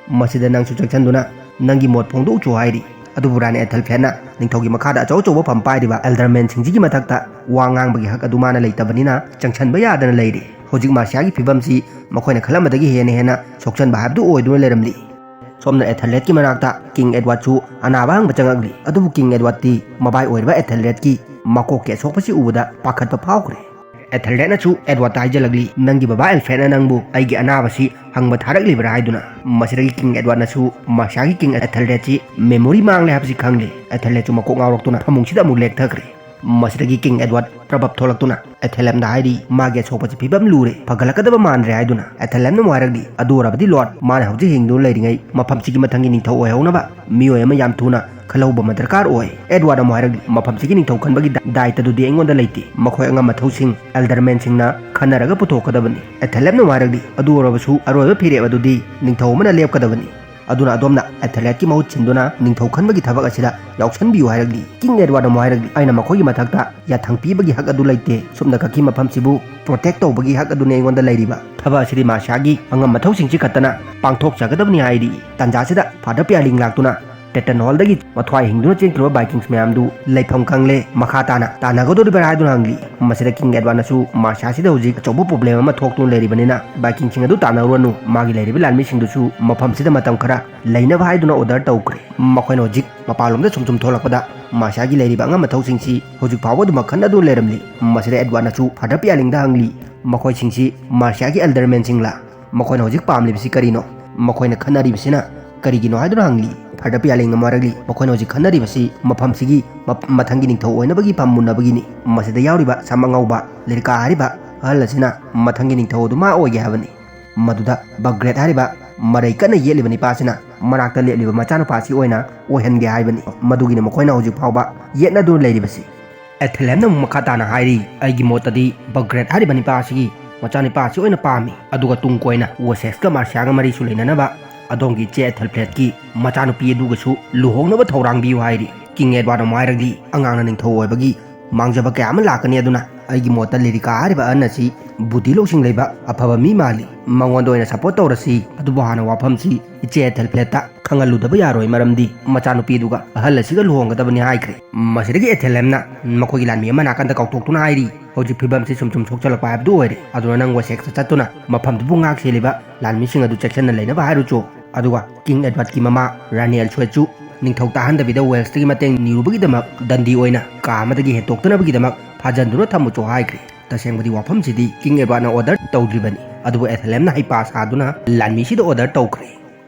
ꯃꯁꯤꯗ ꯅꯪꯁꯨ ꯆꯪꯁꯤꯟꯗꯨꯅ ꯅꯪꯒꯤ ꯃꯣꯠ ꯐꯣꯡꯗꯣꯛꯎꯆꯣ ꯍꯥꯏꯔꯤ꯫ ꯑꯗꯨꯕꯨ ꯔꯥꯅꯤ ꯑꯦꯊꯦꯜꯐꯦꯠꯅ ꯅꯤꯡꯊꯧꯒꯤ ꯃꯈꯥꯗ ꯑꯆꯧ ꯑꯆꯧꯕ ꯐꯝ ꯄꯥꯏꯔꯤꯕ ꯑꯦꯜꯗꯔꯃꯦꯟꯁꯤꯡꯁꯤꯒꯤ ꯃꯊꯛꯇ ꯋꯥ ꯉꯥꯡꯕꯒꯤ ꯍꯛ ꯑꯗꯨ ꯃꯥꯅ ꯂꯩꯇꯕꯅꯤꯅ ꯆꯪꯁꯤꯟꯕ ꯌꯥꯗꯅ ꯂꯩꯔꯤ꯫ ꯍꯧꯖꯤꯛ ꯃꯥꯔꯁꯤꯌꯥꯒꯤ ꯐꯤꯕꯝꯁꯤ ꯃꯈꯣꯏꯅ ꯈꯜꯂꯝꯕꯗꯒꯤ ꯍꯦꯟꯅ ꯍꯦꯟꯅ ꯁꯣꯛꯆꯟꯕ ꯍꯥꯏꯕꯗꯨ ꯑꯣꯏꯗꯨꯅ ꯂꯩꯔꯝꯂꯤ꯫ ꯁꯣꯝꯅ ꯑꯦꯊꯦꯜꯔꯦꯠꯀꯤ ꯃꯅꯥꯛꯇ ꯀꯤꯡ ꯑꯦꯗꯋꯥꯔꯗꯁꯨ ꯑꯅꯥꯕ ꯍꯪꯕ ꯆꯪꯉꯛꯂꯤ꯫ ꯑꯗꯨꯕꯨ ꯀꯤꯡ ꯑꯦꯗꯋꯥꯔꯗꯇꯤ ꯃꯕꯥꯏ ꯑꯣꯏꯔꯤꯕ ꯑꯦꯊꯦꯜꯔꯦꯠꯀꯤ ꯃꯀꯣꯛꯀꯤ ꯑꯁꯣꯛꯄꯁꯤ ꯎꯕꯗ ꯄꯥꯈꯠꯄ ꯐꯥꯎꯈ꯭ꯔꯦ꯫ ꯑꯦꯊꯦꯜꯔꯦꯠꯅꯁꯨ ꯑꯦꯗꯋꯥꯔꯗꯇ ꯍꯥꯏꯖꯜꯂꯛꯂꯤ, "ꯅꯪꯒꯤ ꯕꯕꯥ ꯑꯦꯜꯐ꯭ꯔꯦꯗꯅ ꯅꯪꯕꯨ ꯑꯩꯒꯤ ꯑꯅꯥꯕꯁꯤ ꯍꯪꯕ ꯊꯥꯔꯛꯂꯤꯕ꯭ꯔꯥ?" ꯍꯥꯏꯗꯨꯅ꯫ ꯃꯁꯤꯗꯒꯤ ꯀꯤꯡ ꯑꯦꯗꯋꯥꯔꯗꯅꯁꯨ ꯃꯥꯔꯁꯤꯌꯥꯒꯤ ꯀꯤꯡ ꯑꯦꯊꯦꯜꯔꯦꯠꯁꯤ ꯃꯦꯃꯣꯔꯤ ꯃꯥꯡꯂꯦ ꯍꯥꯏꯕꯁꯤ ꯈꯪꯂꯦ꯫ ꯑꯦꯊꯦꯜꯔꯦꯠꯁꯨ ꯃꯀꯣꯛ ꯉꯥꯎꯔꯛꯇꯨꯅ ꯐꯃꯨꯡꯁꯤꯗ ꯑꯃꯨꯛ ꯂꯦꯛꯊꯈ꯭ꯔꯦ꯫ ꯃꯁꯤꯗꯒꯤ ꯀꯤꯡ ꯑꯦꯗꯋꯥꯔꯗ ꯄ꯭ꯔꯕꯞ ꯊꯣꯛꯂꯛꯇꯨꯅ ꯑꯦꯊꯦꯂꯦꯝꯗ ꯍꯥꯏꯔꯤ, "ꯃꯥꯒꯤ ꯑꯁꯣꯛꯄꯁꯤ ꯐꯤꯕꯝ ꯂꯨꯔꯦ, ꯐꯒꯠꯂꯛꯀꯗꯕ ꯃꯥꯟꯗ꯭ꯔꯦ" ꯍꯥꯏꯗꯨꯅ꯫ ꯑꯦꯊꯦꯂꯦꯝꯅ ꯑꯃꯨꯛ ꯍꯥꯏꯔꯛꯂꯤ, "ꯑꯗꯨ ꯑꯣꯏꯔꯕꯗꯤ ꯂꯣꯔꯗ, ꯃꯥꯅ ꯍꯧꯖꯤꯛ ꯍꯤꯡꯗꯨꯅ ꯂꯩꯔꯤꯉꯩ ꯃꯐꯝꯁꯤꯒꯤ ꯃꯊꯪꯒꯤ ꯅꯤꯡꯊꯧ ꯑꯣꯏꯍꯧꯅꯕ ꯃꯤꯑꯣꯏ ꯑꯃ ꯌꯥꯝ ꯊꯨꯅ ꯈꯜꯍꯧꯕ ꯑꯃ ꯗꯔꯀꯥꯔ ꯑꯣꯏ"꯫ ꯑꯦꯗꯋꯥꯔꯗ ꯑꯃꯨꯛ ꯍꯥꯏꯔꯛꯂꯤ, "ꯃꯐꯝꯁꯤꯒꯤ ꯅꯤꯡꯊꯧ ꯈꯟꯕꯒꯤ ꯗꯥ-, ꯗꯥꯏꯇꯗꯨꯗꯤ ꯑꯩꯉꯣꯟꯗ ꯂꯩꯇꯦ꯫ ꯃꯈꯣꯏ ꯑꯉꯝ ꯑꯊꯧꯁꯤꯡ ꯑꯦꯜꯗꯔꯃꯦꯟꯁꯤꯡꯅ ꯈꯟꯅꯔꯒ ꯄꯨꯊꯣꯛꯀꯗꯕꯅꯤ"꯫ ꯑꯦꯊꯦꯂꯦꯝꯅ ꯑꯃꯨꯛ ꯍꯥꯏꯔꯛꯂꯤ, "ꯑꯗꯨ ꯑꯣꯏꯔꯕꯁꯨ ꯑꯔꯣꯏꯕ ꯐꯤꯔꯦꯞ ꯑꯗꯨꯗꯤ ꯅꯤꯡꯊꯧ ꯑꯃꯅ ꯂꯦꯞꯀꯗꯕꯅꯤ"꯫ ꯑꯗꯨꯅ ꯑꯗꯣꯝꯅ ꯑꯦꯊꯦꯂꯦꯠꯀꯤ ꯃꯍꯨꯠ ꯁꯤꯟꯗꯨꯅ ꯅꯤꯡꯊꯧ ꯈꯟꯕꯒꯤ ꯊꯕꯛ ꯑꯁꯤꯗ ꯌꯥꯎꯁꯟꯕꯤꯌꯨ ꯍꯥꯏꯔꯛꯂꯤ꯫ ꯀꯤꯡ ꯑꯦꯗꯋꯥꯔꯗꯅ ꯑꯃꯨꯛ ꯍꯥꯏꯔꯛꯂꯤ, "ꯑꯩꯅ ꯃꯈꯣꯏꯒꯤ ꯃꯊꯛꯇ ꯌꯥꯊꯪ ꯄꯤꯕꯒꯤ ꯍꯛ ꯑꯗꯨ ꯂꯩꯇꯦ꯫ ꯁꯨꯞꯅ ꯈꯛꯀꯤ ꯃꯐꯝꯁꯤꯕꯨ ꯄ꯭ꯔꯣꯇꯦꯛ ꯇꯧꯕꯒꯤ ꯍꯛ ꯑꯗꯨꯅꯤ ꯑꯩꯉꯣꯟꯗ ꯂꯩꯔꯤꯕ꯫ ꯊꯕꯛ ꯑꯁꯤꯗꯤ ꯃꯥꯔꯁꯤꯌꯥꯒꯤ ꯑꯉꯝ ꯃꯊꯧꯁꯤꯡꯁꯤ ꯈꯛꯇꯅ ꯄꯥꯡꯊꯣꯛꯆꯒꯗꯕꯅꯤ" ꯍꯥꯏꯔꯤ꯫ ꯇꯥꯟꯖꯥꯁꯤꯗ ꯐꯥꯗꯔ ꯄꯤꯌꯥꯂꯤꯡ ꯂꯥꯛꯇꯨꯅ ꯇꯦꯇꯟ ꯍꯣꯜꯗꯒꯤ ꯃꯊ꯭ꯋꯥꯏ ꯍꯤꯡꯗꯨꯅ ꯆꯦꯟꯈ꯭ꯔꯤꯕ ꯚꯥꯏꯀꯤꯡꯁ ꯃꯌꯥꯝꯗꯨ ꯂꯩꯐꯝ ꯈꯪꯂꯦ, ꯃꯈꯥ ꯇꯥꯅ ꯇꯥꯟꯅꯒꯗꯧꯔꯤꯕ꯭ꯔꯥ ꯍꯥꯏꯗꯨꯅ ꯍꯪꯂꯤ꯫ ꯃꯁꯤꯗ ꯀꯤꯡ ꯑꯦꯗꯋꯥꯔꯗꯅꯁꯨ ꯃꯥꯔꯁꯤꯌꯥꯁꯤꯗ ꯍꯧꯖꯤꯛ ꯑꯆꯧꯕ ꯄ꯭ꯔꯣꯕ꯭ꯂꯦꯝ ꯑꯃ ꯊꯣꯛꯇꯨꯅ ꯂꯩꯔꯤꯕꯅꯤꯅ ꯚꯥꯏꯀꯤꯡꯁꯤꯡ ꯑꯗꯨ ꯇꯥꯟꯅꯔꯨꯔꯅꯨ, ꯃꯥꯒꯤ ꯂꯩꯔꯤꯕ ꯂꯥꯟꯃꯤꯁꯤꯡꯗꯨꯁꯨ ꯃꯐꯝꯁꯤꯗ ꯃꯇꯝ ꯈꯔ ꯂꯩꯅꯕ ꯍꯥꯏꯗꯨꯅ ꯑꯣꯔꯗꯔ ꯇꯧꯈ꯭ꯔꯦ꯫ ꯃꯈꯣꯏꯅ ꯍꯧꯖꯤꯛ ꯃꯄꯥꯟꯂꯣꯝꯗ ꯁꯨꯝ ꯁꯨꯝ ꯊꯣꯛꯂꯛꯄꯗ ꯃꯥꯔꯁꯤꯌꯥꯒꯤ ꯂꯩꯔꯤꯕ ꯑꯉꯝ ꯃꯊꯧꯁꯤꯡꯁꯤ ꯍꯧꯖꯤꯛ ꯐꯥꯎꯕ ꯑꯗꯨꯃꯛ ꯈꯟꯅꯗꯨꯅ ꯂꯩꯔꯝꯂꯤ꯫ ꯃꯁꯤꯗ ꯑꯦꯗꯋꯥꯔꯗꯅꯁꯨ ꯐꯥꯗꯔ ꯄꯤꯌꯥꯂꯤꯡꯗ ꯍꯪꯂꯤ, ꯃꯈꯣꯏꯁꯤꯡꯁꯤ ꯃꯥꯔꯁꯤꯌꯥꯒꯤ ꯑꯦꯜꯗꯔꯃꯦꯟꯁꯤꯡꯂꯥ? ꯃꯈꯣꯏꯅ ꯍꯧꯖꯤꯛ ꯄꯥꯝꯂꯤꯕꯁꯤ ꯀꯔꯤꯅꯣ? ꯃꯈꯣꯏꯅ ꯈꯟꯅꯔꯤꯕꯁꯤꯅ ꯀꯔꯤꯒꯤꯅꯣ ꯍꯥꯏꯗꯨꯅ ꯍꯪꯂꯤ꯫ ꯐꯥꯗꯔ ꯄꯤꯌꯥꯂꯤꯡꯅ ꯃꯔꯛꯂꯤ, ꯃꯈꯣꯏꯅ ꯍꯧꯖꯤꯛ ꯈꯟꯅꯔꯤꯕꯁꯤ ꯃꯐꯝꯁꯤꯒꯤ ꯃ-, ꯃꯊꯪꯒꯤ ꯅꯤꯡꯊꯧ ꯑꯣꯏꯅꯕꯒꯤ ꯐꯝ ꯃꯨꯟꯅꯕꯒꯤꯅꯤ꯫ ꯃꯁꯤꯗ ꯌꯥꯎꯔꯤꯕ ꯁꯝ ꯑꯉꯧꯕ ꯂꯤꯔꯀꯥ ꯍꯥꯏꯔꯤꯕ ꯑꯍꯜ ꯑꯁꯤꯅ ꯃꯊꯪꯒꯤ ꯅꯤꯡꯊꯧ ꯑꯗꯨ ꯃꯥ ꯑꯣꯏꯒꯦ ꯍꯥꯏꯕꯅꯤ꯫ ꯃꯗꯨꯗ ꯕꯒ꯭ꯔꯦꯠ ꯍꯥꯏꯔꯤꯕ ꯃꯔꯩ ꯀꯟꯅ ꯌꯦꯠꯂꯤꯕ ꯅꯤꯄꯥꯁꯤꯅ ꯃꯅꯥꯛꯇ ꯂꯦꯞꯂꯤꯕ ꯃꯆꯥꯅꯨꯄꯥꯁꯤ ꯑꯣꯏꯅ ꯑꯣꯏꯍꯟꯒꯦ ꯍꯥꯏꯕꯅꯤ꯫ ꯃꯗꯨꯒꯤꯅꯤ ꯃꯈꯣꯏꯅ ꯍꯧꯖꯤꯛ ꯐꯥꯎꯕ ꯌꯦꯠꯅꯗꯨꯅ ꯂꯩꯔꯤꯕꯁꯤ꯫ ꯑꯦꯊꯦꯂꯦꯝꯅ ꯑꯃꯨꯛ ꯃꯈꯥ ꯇꯥꯅ ꯍꯥꯏꯔꯤ, "ꯑꯩꯒꯤ ꯃꯣꯠꯇꯗꯤ ꯕꯒ꯭ꯔꯦꯠ ꯍꯥꯏꯔꯤꯕ ꯅꯤꯄꯥ ꯑꯁꯤꯒꯤ ꯃꯆꯥꯅꯤꯄꯥ ꯑꯁꯤ ꯑꯣꯏꯅ ꯄꯥꯝꯃꯤ, ꯑꯗꯨꯒ ꯇꯨꯡ ꯀꯣꯏꯅ ꯋꯦꯁꯦꯛꯁꯀ ꯃꯥꯔꯁꯤꯌꯥꯒ ꯃꯔꯤꯁꯨ ꯂꯩꯅꯅꯕ ꯑꯗꯣꯝꯒꯤ ꯏꯆꯦ ꯑꯦꯊꯦꯜꯐ꯭ꯔꯦꯗꯀꯤ ꯃꯆꯥꯅꯨꯄꯤ ꯑꯗꯨꯒꯁꯨ ꯂꯨꯍꯣꯡꯅꯕ ꯊꯧꯔꯥꯡꯕꯤꯌꯨ" ꯍꯥꯏꯔꯤ꯫ ꯀꯤꯡ ꯑꯦꯗꯋꯥꯔꯗ ꯑꯃꯨꯛ ꯍꯥꯏꯔꯛꯂꯤ, "ꯑꯉꯥꯡꯅ ꯅꯤꯡꯊꯧ ꯑꯣꯏꯕꯒꯤ ꯃꯥꯡꯖꯕ ꯀꯌꯥ ꯑꯃ ꯂꯥꯛꯀꯅꯤ, ꯑꯗꯨꯅ ꯑꯩꯒꯤ ꯃꯣꯠꯇ ꯂꯤꯔꯤꯀꯥ ꯍꯥꯏꯔꯤꯕ ꯑꯍꯟ ꯑꯁꯤ ꯕꯨꯙꯤ ꯂꯧꯁꯤꯡ ꯂꯩꯕ ꯑꯐꯕ ꯃꯤ ꯃꯥꯜꯂꯤ, ꯃꯉꯣꯟꯗ ꯑꯣꯏꯅ ꯁꯄꯣꯔꯠ ꯇꯧꯔꯁꯤ꯫ ꯑꯗꯨꯕꯨ ꯍꯥꯟꯅ ꯋꯥꯐꯝꯁꯤ ꯏꯆꯦ ꯑꯦꯊꯦꯜꯐ꯭ꯔꯦꯗꯇ ꯈꯪꯍꯜꯂꯨꯗꯕ ꯌꯥꯔꯣꯏ, ꯃꯔꯝꯗꯤ ꯃꯆꯥꯅꯨꯄꯤꯗꯨꯒ ꯑꯍꯜ ꯑꯁꯤꯒ ꯂꯨꯍꯣꯡꯒꯗꯕꯅꯤ" ꯍꯥꯏꯈ꯭ꯔꯦ꯫ ꯃꯁꯤꯗꯒꯤ ꯑꯦꯊꯦꯂꯦꯝꯅ ꯃꯈꯣꯏꯒꯤ ꯂꯥꯟꯃꯤ ꯑꯃ ꯅꯥꯀꯟꯗ ꯀꯥꯎꯊꯣꯛꯇꯨꯅ ꯍꯥꯏꯔꯤ, "ꯍꯧꯖꯤꯛ ꯐꯤꯕꯝꯁꯤ ꯁꯨꯝ ꯁꯨꯝ ꯁꯣꯛꯆꯜꯂꯛꯄ ꯍꯥꯏꯕꯗꯨ ꯑꯣꯏꯔꯦ, ꯑꯗꯨꯅ ꯅꯪ ꯋꯦꯁꯦꯛꯁꯇ ꯆꯠꯇꯨꯅ ꯃꯐꯝꯗꯨꯕꯨ ꯉꯥꯛ ꯁꯦꯜꯂꯤꯕ ꯂꯥꯟꯃꯤꯁꯤꯡ ꯑꯗꯨ ꯆꯦꯛꯁꯤꯟꯅ ꯂꯩꯅꯕ ꯍꯥꯏꯔꯨꯆꯣ꯫ ꯑꯗꯨꯒ ꯀꯤꯡ ꯑꯦꯗꯋꯥꯔꯗꯀꯤ ꯃꯃꯥ ꯔꯥꯅꯤ ꯑꯦꯜꯁꯨꯋꯦꯠꯁꯨ ꯅꯤꯡꯊꯧ ꯇꯥꯍꯟꯗꯕꯤꯗ ꯋꯦꯜꯁꯇꯒꯤ ꯃꯇꯦꯡ ꯅꯤꯔꯨꯕꯒꯤꯗꯃꯛ ꯗꯟꯗꯤ ꯑꯣꯏꯅ ꯀꯥ ꯑꯃꯗꯒꯤ ꯍꯦꯟꯇꯣꯛꯇꯅꯕꯒꯤꯗꯃꯛ ꯐꯥꯖꯟꯗꯨꯅ ꯊꯝꯃꯨꯆꯣ" ꯍꯥꯏꯈ꯭ꯔꯦ꯫ ꯇꯁꯦꯡꯕꯗꯤ ꯋꯥꯐꯝꯁꯤꯗꯤ ꯀꯤꯡ ꯑꯦꯗꯋꯥꯔꯗꯅ ꯑꯣꯔꯗꯔ ꯇꯧꯗ꯭ꯔꯤꯕꯅꯤ, ꯑꯗꯨꯕꯨ ꯑꯦꯊꯦꯂꯦꯝꯅ ꯍꯩꯄꯥ ꯁꯥꯗꯨꯅ ꯂꯥꯟꯃꯤꯁꯤꯗ ꯑꯣꯔꯗꯔ ꯇꯧꯈ꯭ꯔꯦ꯫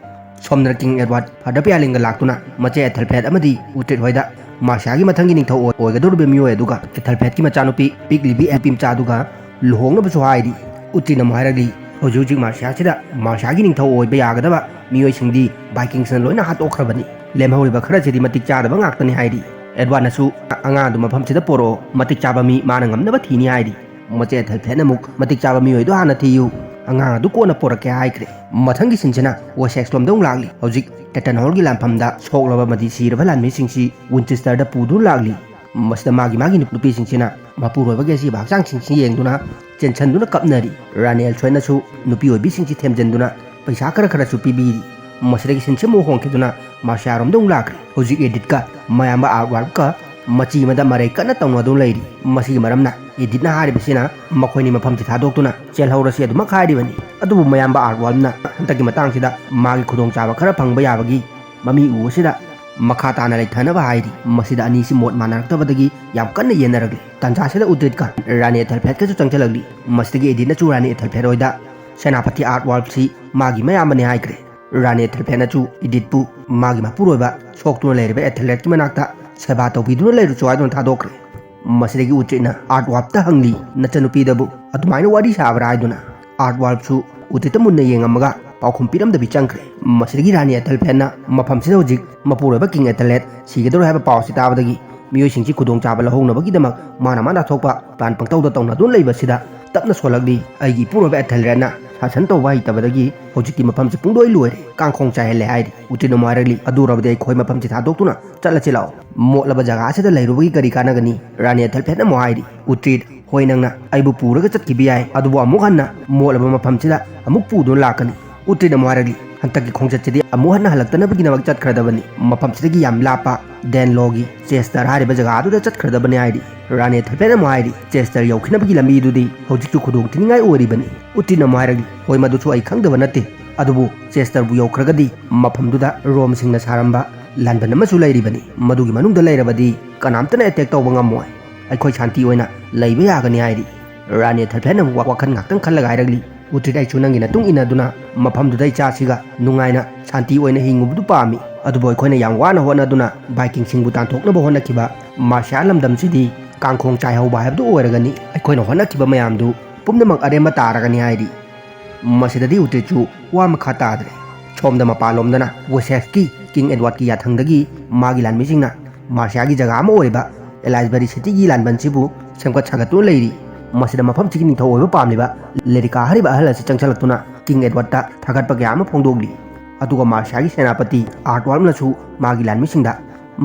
ꯁꯣꯝꯗꯅ ꯀꯤꯡ ꯑꯦꯗꯋꯥꯔꯗ ꯐꯥꯗꯔ ꯄꯤꯌꯥꯂꯤꯡꯒ ꯂꯥꯛꯇꯨꯅ ꯃꯆꯦ ꯑꯦꯊꯦꯜꯐ꯭ꯔꯦꯗ ꯑꯃꯗꯤ ꯎꯇ꯭ꯔꯤꯠ ꯍꯣꯏꯗ ꯃꯥꯔꯁꯤꯌꯥꯒꯤ ꯃꯊꯪꯒꯤ ꯅꯤꯡꯊꯧ ꯑꯣꯏ-, ꯑꯣꯏꯒꯗꯧꯔꯤꯕ ꯃꯤꯑꯣꯏ ꯑꯗꯨꯒ ꯑꯦꯊꯦꯜꯐ꯭ꯔꯦꯗꯀꯤ ꯃꯆꯥꯅꯨꯄꯤ ꯄꯤꯛꯂꯤꯕꯤ ꯅꯨꯄꯤ ꯃꯆꯥ ꯑꯗꯨꯒ ꯂꯨꯍꯣꯡꯅꯕꯁꯨ ꯍꯥꯏꯔꯤ꯫ ꯎꯇ꯭ꯔꯤꯠꯅ ꯑꯃꯨꯛ ꯍꯥꯏꯔꯛꯂꯤ, "ꯍꯧꯖꯤꯛ ꯍꯧꯖꯤꯛ ꯃꯥꯔꯁꯤꯌꯥꯁꯤꯗ ꯃꯥꯔꯁꯤꯌꯥꯒꯤ ꯅꯤꯡꯊꯧ ꯑꯣꯏꯕ ꯌꯥꯒꯗꯕ ꯃꯤꯑꯣꯏꯁꯤꯡꯗꯤ ꯚꯥꯏꯀꯤꯡꯁꯅ ꯂꯣꯏꯅ ꯍꯥꯠꯇꯣꯛꯈ꯭ꯔꯕꯅꯤ꯫ ꯂꯦꯝꯍꯧꯔꯤꯕ ꯈꯔꯁꯤꯗꯤ ꯃꯇꯤꯛ ꯆꯥꯗꯕ ꯉꯥꯛꯇꯅꯤ" ꯍꯥꯏꯔꯤ꯫ ꯑꯦꯗꯋꯥꯔꯗꯅꯁꯨ "ꯑꯉꯥꯡ ꯑꯗꯨ ꯃꯐꯝꯁꯤꯗ ꯄꯣꯔꯛꯑꯣ, ꯃꯇꯤꯛ ꯆꯥꯕ ꯃꯤ ꯃꯥꯅ ꯉꯝꯅꯕ ꯊꯤꯅꯤ" ꯍꯥꯏꯔꯤ꯫ ꯃꯆꯦ ꯑꯦꯊꯦꯜꯐ꯭ꯔꯦꯗꯅ ꯑꯃꯨꯛ, "ꯃꯇꯤꯛ ꯆꯥꯕ ꯃꯤꯑꯣꯏꯗꯣ ꯍꯥꯟꯅ ꯊꯤꯌꯨ, ꯑꯉꯥꯡ ꯑꯗꯨ ꯀꯣꯟꯅ ꯄꯣꯔꯛꯀꯦ ꯍꯥꯏꯈ꯭ꯔꯦ꯫ ꯃꯊꯪꯒꯤ ꯁꯤꯟꯁꯤꯅ ꯋꯦꯁꯦꯛꯁ ꯂꯣꯝꯗ ꯑꯃꯨꯛ ꯂꯥꯛꯂꯤ꯫ ꯍꯧꯖꯤꯛ ꯇꯦꯇꯟ ꯍꯣꯜꯒꯤ ꯂꯥꯟꯐꯝꯗ ꯁꯣꯛꯂꯕ ꯑꯃꯗꯤ ꯁꯤꯔꯕ ꯂꯥꯟꯃꯤꯁꯤꯡꯁꯤ ꯋꯤꯟꯆꯦꯁꯇꯔꯗ ꯄꯨꯗꯨꯅ ꯂꯥꯛꯂꯤ꯫ ꯃꯁꯤꯗ ꯃꯥꯒꯤ ꯃꯥꯒꯤ ꯅꯨꯄꯤꯁꯤꯡꯁꯤꯅ ꯃꯄꯨꯔꯣꯏꯕꯒꯤ ꯑꯁꯤꯕ ꯍꯛꯆꯥꯡꯁꯤꯡꯁꯤ ꯌꯦꯡꯗꯨꯅ ꯆꯦꯟꯁꯟꯗꯨꯅ ꯀꯞꯅꯔꯤ꯫ ꯔꯥꯅꯤ ꯑꯦꯜꯁꯣꯏꯅꯁꯨ ꯅꯨꯄꯤ ꯑꯣꯏꯕꯤꯁꯤꯡꯁꯤ ꯊꯦꯝꯖꯤꯟꯗꯨꯅ ꯄꯩꯁꯥ ꯈꯔ ꯈꯔꯁꯨ ꯄꯤꯕꯤꯔꯤ꯫ ꯃꯁꯤꯗꯒꯤ ꯁꯤꯟꯁꯤ ꯑꯃꯨꯛ ꯍꯣꯡꯈꯤꯗꯨꯅ ꯃꯥꯔꯁꯤꯌꯥꯔꯣꯝꯗ ꯑꯃꯨꯛ ꯂꯥꯛꯈ꯭ꯔꯦ꯫ ꯍꯧꯖꯤꯛ ꯑꯦꯗꯤꯠꯀ ꯃꯌꯥꯝꯕ ꯑꯥꯔꯠꯋꯥꯜꯀ ꯃꯆꯤ ꯑꯃꯗ ꯃꯔꯩ ꯀꯟꯅ ꯇꯧꯅꯗꯨꯅ ꯂꯩꯔꯤ꯫ ꯃꯁꯤꯒꯤ ꯃꯔꯝꯅ ꯑꯦꯗꯤꯠꯅ ꯍꯥꯏꯔꯤꯕꯁꯤꯅ ꯃꯈꯣꯏꯅꯤ ꯃꯐꯝꯁꯤ ꯊꯥꯗꯣꯛꯇꯨꯅ ꯆꯦꯜꯍꯧꯔꯁꯤ ꯑꯗꯨꯃꯛ ꯍꯥꯏꯔꯤꯕꯅꯤ꯫ ꯑꯗꯨꯕꯨ ꯃꯌꯥꯝꯕ ꯑꯥꯔꯠꯋꯥꯜꯅ ꯍꯟꯗꯛꯀꯤ ꯃꯇꯥꯡꯁꯤꯗ ꯃꯥꯒꯤ ꯈꯨꯗꯣꯡꯆꯥꯕ ꯈꯔ ꯐꯪꯕ ꯌꯥꯕꯒꯤ ꯃꯃꯤ ꯎꯕꯁꯤꯗ ꯃꯈꯥ ꯇꯥꯅ ꯂꯩꯊꯅꯕ ꯍꯥꯏꯔꯤ꯫ ꯃꯁꯤꯗ ꯑꯅꯤꯁꯤ ꯃꯣꯠ ꯃꯥꯟꯅꯔꯛꯇꯕꯗꯒꯤ ꯌꯥꯝ ꯀꯟꯅ ꯌꯦꯟꯅꯔꯛꯂꯤ꯫ ꯇꯥꯟꯖꯥꯁꯤꯗ ꯎꯇ꯭ꯔꯤꯠꯀ ꯔꯥꯅꯤ ꯑꯦꯊꯦꯜꯐꯦꯠꯀꯁꯨ ꯆꯪꯁꯤꯜꯂꯛꯂꯤ꯫ ꯃꯁꯤꯗꯒꯤ ꯑꯦꯗꯤꯠꯅꯁꯨ ꯔꯥꯅꯤ ꯑꯦꯊꯦꯜꯐꯦꯠ ꯍꯣꯏꯗ ꯁꯦꯅꯥꯄꯇꯤ ꯑꯥꯔꯠꯋꯥꯜꯁꯤ ꯃꯥꯒꯤ ꯃꯌꯥꯝꯕꯅꯤ ꯍꯥꯏꯈ꯭ꯔꯦ꯫ ꯔꯥꯅꯤ ꯑꯦꯊꯦꯜꯐꯦꯠꯅꯁꯨ ꯏꯗꯤꯠꯄꯨ ꯃꯥꯒꯤ ꯃꯄꯨꯔꯣꯏꯕ ꯁꯣꯛꯇꯨꯅ ꯂꯩꯔꯤꯕ ꯑꯦꯊꯦꯜꯐꯦꯠꯀꯤ ꯃꯅꯥꯛꯇ ꯁꯦꯕꯥ ꯇꯧꯕꯤꯗꯨꯅ ꯂꯩꯔꯨꯆꯣ ꯍꯥꯏꯗꯨꯅ ꯊꯥꯗꯣꯛꯈ꯭ꯔꯦ꯫ ꯃꯁꯤꯗꯒꯤ ꯎꯇ꯭ꯔꯤꯠꯅ ꯑꯥꯔꯠꯋꯥꯜꯇ ꯍꯪꯂꯤ, "ꯅꯆꯟꯅꯨꯄꯤꯗꯕꯨ ꯑꯗꯨꯃꯥꯏꯅ ꯋꯥꯔꯤ ꯁꯥꯕ꯭ꯔꯥ?" ꯍꯥꯏꯗꯨꯅ꯫ ꯑꯥꯔꯠꯋꯥꯜꯁꯨ ꯎꯇ꯭ꯔꯤꯠꯇ ꯃꯨꯟꯅ ꯌꯦꯡꯉꯝꯃꯒ ꯄꯥꯎꯈꯨꯝ ꯄꯤꯔꯝꯗꯕꯤ ꯆꯪꯈ꯭ꯔꯦ꯫ ꯃꯁꯤꯗꯒꯤ ꯔꯥꯅꯤ ꯑꯦꯊꯦꯜꯐꯦꯠꯅ ꯃꯐꯝꯁꯤꯗ ꯍꯧꯖꯤꯛ ꯃꯄꯨꯔꯣꯏꯕ ꯀꯤꯡ ꯑꯦꯊꯦꯜꯐꯦꯠ ꯁꯤꯒꯗꯧꯔꯦ ꯍꯥꯏꯕ ꯄꯥꯎ ꯑꯁꯤ ꯇꯥꯕꯗꯒꯤ ꯃꯤꯑꯣꯏꯁꯤꯡꯁꯤ ꯈꯨꯗꯣꯡꯆꯥꯕ ꯂꯧꯍꯧꯅꯕꯒꯤꯗꯃꯛ ꯃꯥꯅ ꯃꯥꯅ ꯊꯣꯛꯄ ꯄ꯭ꯂꯥꯟ ꯄꯪꯇꯧꯗ ꯇꯧꯅꯗꯨꯅ ꯂꯩꯕꯁꯤꯗ ꯇꯞꯅ ꯁꯣꯜꯂꯛꯂꯤ꯫ ꯑꯩꯒꯤ ꯏꯄꯨꯔꯣꯏꯕ ꯑꯦꯊꯦꯜꯔꯦꯠꯅ ꯁꯥꯁꯟ ꯇꯧꯕ ꯍꯩꯇꯕꯗꯒꯤ ꯍꯧꯖꯤꯛꯇꯤ ꯃꯐꯝꯁꯤ ꯄꯨꯡꯂꯣꯏ ꯂꯣꯏꯔꯦ, ꯀꯥꯡꯈꯣꯡ ꯆꯥꯏꯍꯜꯂꯦ ꯍꯥꯏꯔꯤ꯫ ꯎꯇ꯭ꯔꯤꯠꯅ ꯑꯃꯨꯛ ꯍꯥꯏꯔꯛꯂꯤ, "ꯑꯗꯨ ꯑꯣꯏꯔꯕꯗꯤ ꯑꯩꯈꯣꯏ ꯃꯐꯝꯁꯤ ꯊꯥꯗꯣꯛꯇꯨꯅ ꯆꯠꯂꯁꯤ ꯂꯥꯛꯑꯣ꯫ ꯃꯣꯠꯂꯕ ꯖꯒꯥ ꯑꯁꯤꯗ ꯂꯩꯔꯨꯕꯒꯤ ꯀꯔꯤ ꯀꯥꯟꯅꯒꯅꯤ?" ꯔꯥꯅꯤ ꯑꯦꯊꯦꯜꯐꯦꯠꯅ ꯑꯃꯨꯛ ꯍꯥꯏꯔꯤ, "ꯎꯇ꯭ꯔꯤꯠ, ꯍꯣꯏ, ꯅꯪꯅ ꯑꯩꯕꯨ ꯄꯨꯔꯒ ꯆꯠꯈꯤꯕ ꯌꯥꯏ, ꯑꯗꯨꯕꯨ ꯑꯃꯨꯛ ꯍꯟꯅ ꯃꯣꯠꯂꯕ ꯃꯐꯝꯁꯤꯗ ꯑꯃꯨꯛ ꯄꯨꯗꯨꯅ ꯂꯥꯛꯀꯅꯤ꯫" ꯎꯇ꯭ꯔꯤꯠꯅ ꯑꯃꯨꯛ ꯍꯥꯏꯔꯛꯂꯤ, "ꯍꯟꯗꯛꯀꯤ ꯈꯣꯡꯆꯠꯁꯤꯗꯤ ꯑꯃꯨꯛ ꯍꯟꯅ ꯍꯜꯂꯛꯇꯅꯕꯒꯤꯗꯃꯛ ꯆꯠꯈ꯭ꯔꯗꯕꯅꯤ꯫ ꯃꯐꯝꯁꯤꯗꯒꯤ ꯌꯥꯝ ꯂꯥꯞꯄ ꯗꯦꯟꯂꯣꯒꯤ ꯆꯦꯁꯇꯔ ꯍꯥꯏꯔꯤꯕ ꯖꯒꯥ ꯑꯗꯨꯗ ꯆꯠꯈ꯭ꯔꯗꯕꯅꯤ" ꯍꯥꯏꯔꯤ꯫ ꯔꯥꯅꯤ ꯑꯦꯊꯦꯜꯐꯦꯠꯅ ꯑꯃꯨꯛ ꯍꯥꯏꯔꯤ, "ꯆꯦꯁꯇꯔ ꯌꯧꯈꯤꯅꯕꯒꯤ ꯂꯝꯕꯤꯗꯨꯗꯤ ꯍꯧꯖꯤꯛꯁꯨ ꯈꯨꯗꯣꯡ ꯊꯤꯅꯤꯡꯉꯥꯏ ꯑꯣꯏꯔꯤꯕꯅꯤ꯫" ꯎꯇ꯭ꯔꯤꯠꯅ ꯑꯃꯨꯛ ꯍꯥꯏꯔꯛꯂꯤ, "ꯍꯣꯏ, ꯃꯗꯨꯁꯨ ꯑꯩ ꯈꯪꯗꯕ ꯅꯠꯇꯦ, ꯑꯗꯨꯕꯨ ꯆꯦꯁꯇꯔꯕꯨ ꯌꯧꯈ꯭ꯔꯒꯗꯤ ꯃꯐꯝꯗꯨꯗ ꯔꯣꯝꯁꯤꯡꯅ ꯁꯥꯔꯝꯕ ꯂꯥꯟꯕꯟ ꯑꯃꯁꯨ ꯂꯩꯔꯤꯕꯅꯤ꯫ ꯃꯗꯨꯒꯤ ꯃꯅꯨꯡꯗ ꯂꯩꯔꯕꯗꯤ ꯀꯅꯥꯝꯇꯅ ꯑꯦꯇꯦꯛ ꯇꯧꯕ ꯉꯝꯃꯣꯏ꯫ ꯑꯩꯈꯣꯏ ꯁꯥꯟꯇꯤ ꯑꯣꯏꯅ ꯂꯩꯕ ꯌꯥꯒꯅꯤ" ꯍꯥꯏꯔꯤ꯫ ꯔꯥꯅꯤ ꯑꯦꯊꯦꯜꯐꯦꯠꯅ ꯑꯃꯨꯛ ꯋꯥꯈꯜ ꯉꯥꯛꯇꯪ ꯈꯜꯂꯒ ꯍꯥꯏꯔꯛꯂꯤ, "ꯎꯇ꯭ꯔꯤꯠ, ꯑꯩꯁꯨ ꯅꯪꯒꯤ ꯃꯇꯨꯡ ꯏꯟꯅꯗꯨꯅ ꯃꯐꯝꯗꯨꯗ ꯏꯆꯥꯁꯤꯒ ꯅꯨꯡꯉꯥꯏꯅ ꯁꯥꯟꯇꯤ ꯑꯣꯏꯅ ꯍꯤꯡꯉꯨꯕꯗꯨ ꯄꯥꯝꯃꯤ꯫ ꯑꯗꯨꯕꯨ ꯑꯩꯈꯣꯏꯅ ꯌꯥꯝ ꯋꯥꯅ ꯍꯣꯠꯅꯗꯨꯅ ꯚꯥꯏꯀꯤꯡꯁꯤꯡꯕꯨ ꯇꯥꯟꯊꯣꯛꯅꯕ ꯍꯣꯠꯅꯈꯤꯕ ꯃꯥꯔꯁꯤꯌꯥ ꯂꯝꯗꯝꯁꯤꯗꯤ ꯀꯥꯡꯈꯣꯡ ꯆꯥꯏꯍꯧꯕ ꯍꯥꯏꯕꯗꯨ ꯑꯣꯏꯔꯒꯅꯤ꯫ ꯑꯩꯈꯣꯏꯅ ꯍꯣꯠꯅꯈꯤꯕ ꯃꯌꯥꯝꯗꯨ ꯄꯨꯝꯅꯃꯛ ꯑꯔꯦꯝꯕ ꯇꯥꯔꯒꯅꯤ" ꯍꯥꯏꯔꯤ꯫ ꯃꯁꯤꯗꯗꯤ ꯎꯇ꯭ꯔꯤꯠꯁꯨ ꯋꯥ ꯃꯈꯥ ꯇꯥꯗ꯭ꯔꯦ꯫ ꯁꯣꯝꯗ ꯃꯄꯥꯟꯂꯣꯝꯗꯅ ꯋꯦꯁꯦꯛꯁꯀꯤ ꯀꯤꯡ ꯑꯦꯗꯋꯥꯔꯗꯀꯤ ꯌꯥꯊꯪꯗꯒꯤ ꯃꯥꯒꯤ ꯂꯥꯟꯃꯤꯁꯤꯡꯅ ꯃꯥꯔꯁꯤꯌꯥꯒꯤ ꯖꯒꯥ ꯑꯃ ꯑꯣꯏꯔꯤꯕ ꯑꯦꯂꯥꯏꯁꯕꯔꯤ ꯁꯤꯇꯤꯒꯤ ꯂꯥꯟꯕꯟꯁꯤꯕꯨ ꯁꯦꯝꯒꯠ ꯁꯥꯒꯠꯇꯨꯅ ꯂꯩꯔꯤ꯫ ꯃꯁꯤꯗ ꯃꯐꯝꯁꯤꯒꯤ ꯅꯤꯡꯊꯧ ꯑꯣꯏꯕ ꯄꯥꯝꯂꯤꯕ ꯂꯦꯔꯤꯀꯥ ꯍꯥꯏꯔꯤꯕ ꯑꯍꯜ ꯑꯁꯤ ꯆꯪꯁꯤꯜꯂꯛꯇꯨꯅ ꯀꯤꯡ ꯑꯦꯗꯋꯥꯔꯗꯇ ꯊꯥꯒꯠꯄ ꯀꯌꯥ ꯑꯃ ꯐꯣꯡꯗꯣꯛꯂꯤ꯫ ꯑꯗꯨꯒ ꯃꯥꯔꯁꯤꯌꯥꯒꯤ ꯁꯦꯅꯥꯄꯇꯤ ꯑꯥꯔꯠꯋꯥꯜꯅꯁꯨ ꯃꯥꯒꯤ ꯂꯥꯟꯃꯤꯁꯤꯡꯗ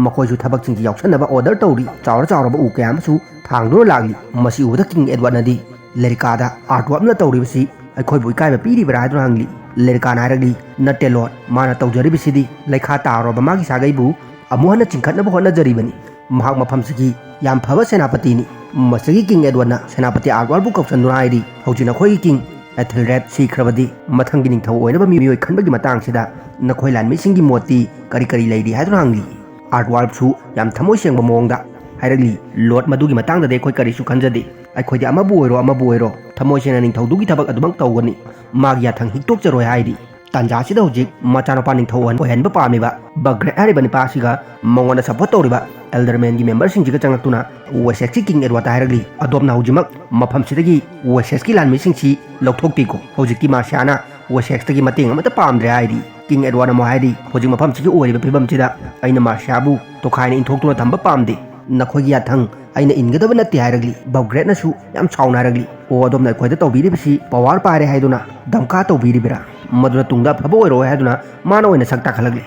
ꯃꯈꯣꯏꯁꯨ ꯊꯕꯛꯁꯤꯡꯁꯤ ꯌꯥꯎꯁꯟꯅꯕ ꯑꯣꯔꯗꯔ ꯇꯧꯔꯤ꯫ ꯆꯥꯎꯔ ꯆꯥꯎꯔꯕ ꯎ ꯀꯌꯥ ꯑꯃꯁꯨ ꯊꯥꯡꯗꯨꯅ ꯂꯥꯛꯂꯤ꯫ ꯃꯁꯤ ꯎꯕꯗ ꯀꯤꯡ ꯑꯦꯗꯋꯥꯔꯗꯅꯗꯤ ꯂꯦꯔꯤꯀꯥꯗ ꯑꯥꯔꯠꯋꯥꯜꯅ ꯇꯧꯔꯤꯕꯁꯤ ꯑꯩꯈꯣꯏꯕꯨ ꯏꯀꯥꯏꯕ ꯄꯤꯔꯤꯕ꯭ꯔꯥ ꯍꯥꯏꯗꯨꯅ ꯍꯪꯂꯤ꯫ ꯂꯦꯔꯤꯀꯥꯅ ꯍꯥꯏꯔꯛꯂꯤ, "ꯅꯠꯇꯦ ꯂꯣꯔꯗ, ꯃꯥꯅ ꯇꯧꯖꯔꯤꯕꯁꯤꯗꯤ ꯂꯩꯈꯥ ꯇꯥꯔꯕ ꯃꯥꯒꯤ ꯁꯥꯒꯩꯕꯨ ꯑꯃꯨꯛ ꯍꯟꯅ ꯆꯤꯡꯈꯠꯅꯕ ꯍꯣꯠꯅꯖꯔꯤꯕꯅꯤ꯫ ꯃꯍꯥꯛ ꯃꯐꯝꯁꯤꯒꯤ ꯌꯥꯝ ꯐꯕ ꯁꯦꯅꯥꯄꯇꯤꯅꯤ꯫" ꯃꯁꯤꯒꯤ ꯀꯤꯡ ꯑꯦꯗꯋꯥꯔꯗꯅ ꯁꯦꯅꯥꯄꯇꯤ ꯑꯥꯔꯠꯋꯥꯜꯕꯨ ꯀꯧꯁꯟꯗꯨꯅ ꯍꯥꯏꯔꯤ, "ꯍꯧꯖꯤꯛ ꯅꯈꯣꯏꯒꯤ ꯀꯤꯡ ꯑꯦꯊꯦꯜꯔꯦꯗ ꯁꯤꯈ꯭ꯔꯕꯗꯤ ꯃꯊꯪꯒꯤ ꯅꯤꯡꯊꯧ ꯑꯣꯏꯅꯕ ꯃꯤꯑꯣꯏ ꯈꯟꯕꯒꯤ ꯃꯇꯥꯡꯁꯤꯗ ꯅꯈꯣꯏ ꯂꯥꯟꯃꯤꯁꯤꯡꯒꯤ ꯃꯣꯠꯇꯤ ꯀꯔꯤ ꯀꯔꯤ ꯂꯩꯔꯤ?" ꯍꯥꯏꯗꯨꯅ ꯍꯪꯂꯤ꯫ ꯑꯥꯔꯠꯋꯥꯜꯕꯁꯨ ꯌꯥꯝ ꯊꯃꯣꯏ ꯁꯦꯡꯕ ꯃꯑꯣꯡꯗ ꯍꯥꯏꯔꯛꯂꯤ, "ꯂꯣꯔꯗ, ꯃꯗꯨꯒꯤ ꯃꯇꯥꯡꯗꯗꯤ ꯑꯩꯈꯣꯏ ꯀꯔꯤꯁꯨ ꯈꯟꯖꯗꯦ꯫ ꯑꯩꯈꯣꯏꯗꯤ ꯑꯃꯕꯨ ꯑꯣꯏꯔꯣ ꯑꯃꯕꯨ ꯑꯣꯏꯔꯣ ꯊꯃꯣꯏ ꯁꯦꯡꯅ ꯅꯤꯡꯊꯧꯗꯨꯒꯤ ꯊꯕꯛ ꯑꯗꯨꯃꯛ ꯇꯧꯒꯅꯤ꯫ ꯃꯥꯒꯤ ꯌꯥꯊꯪ ꯍꯤꯛꯇꯣꯛꯆꯔꯣꯏ" ꯍꯥꯏꯔꯤ꯫ ꯇꯥꯟꯖꯥꯁꯤꯗ ꯍꯧꯖꯤꯛ ꯃꯆꯥꯅꯨꯄꯥ ꯅꯤꯡꯊꯧ ꯑꯣꯏꯍꯟ-, ꯑꯣꯏꯍꯟꯕ ꯄꯥꯝꯂꯤꯕ ꯕꯒ꯭ꯔꯦꯠ ꯍꯥꯏꯔꯤꯕ ꯅꯨꯄꯥ ꯑꯁꯤꯒ ꯃꯉꯣꯟꯗ ꯁꯄꯣꯔꯠ ꯇꯧꯔꯤꯕ ꯑꯦꯜꯗꯔꯃꯦꯟꯒꯤ ꯃꯦꯝꯕꯔꯁꯤꯡꯁꯤꯒ ꯆꯪꯂꯛꯇꯨꯅ ꯋꯦꯁꯦꯛꯁꯀꯤ ꯀꯤꯡ ꯑꯦꯗꯋꯥꯔꯗꯇ ꯍꯥꯏꯔꯛꯂꯤ, "ꯑꯗꯣꯝꯅ ꯍꯧꯖꯤꯛꯃꯛ ꯃꯐꯝꯁꯤꯗꯒꯤ ꯋꯦꯁꯦꯛꯁꯀꯤ ꯂꯥꯟꯃꯤꯁꯤꯡꯁꯤ ꯂꯧꯊꯣꯛꯄꯤꯈꯣ꯫ ꯍꯧꯖꯤꯛꯇꯤ ꯃꯥꯔꯁꯤꯌꯥꯅ ꯋꯦꯁꯦꯛꯁꯇꯒꯤ ꯃꯇꯦꯡ ꯑꯃꯠꯇ ꯄꯥꯝꯗ꯭ꯔꯦ" ꯍꯥꯏꯔꯤ꯫ ꯀꯤꯡ ꯑꯦꯗꯋꯥꯔꯗꯅ ꯑꯃꯨꯛ ꯍꯥꯏꯔꯤ, "ꯍꯧꯖꯤꯛ ꯃꯐꯝꯁꯤꯒꯤ ꯑꯣꯏꯔꯤꯕ ꯐꯤꯕꯝꯁꯤꯗ ꯑꯩꯅ ꯃꯥꯔꯁꯤꯌꯥꯕꯨ ꯇꯣꯈꯥꯏꯅ ꯏꯟꯊꯣꯛꯇꯨꯅ ꯊꯝꯕ ꯄꯥꯝꯗꯦ꯫ ꯅꯈꯣꯏꯒꯤ ꯌꯥꯊꯪ ꯑꯩꯅ ꯏꯟꯒꯗꯕ ꯅꯠꯇꯦ" ꯍꯥꯏꯔꯛꯂꯤ꯫ ꯕꯕꯒ꯭ꯔꯦꯠꯅꯁꯨ ꯌꯥꯝ ꯁꯥꯎꯅ ꯍꯥꯏꯔꯛꯂꯤ, "ꯑꯣ, ꯑꯗꯣꯝꯅ ꯑꯩꯈꯣꯏꯗ ꯇꯧꯕꯤꯔꯤꯕꯁꯤ ꯄꯋꯥꯔ ꯄꯥꯏꯔꯦ ꯍꯥꯏꯗꯨꯅ ꯗꯝꯀꯥ ꯇꯧꯕꯤꯔꯤꯕꯔꯥ? ꯃꯗꯨꯅ ꯇꯨꯡꯗ ꯑꯐꯕ ꯑꯣꯏꯔꯣꯏ" ꯍꯥꯏꯗꯨꯅ ꯃꯥꯅ ꯑꯣꯏꯅ ꯁꯛ ꯇꯥꯛꯈꯠꯂꯛꯂꯤ꯫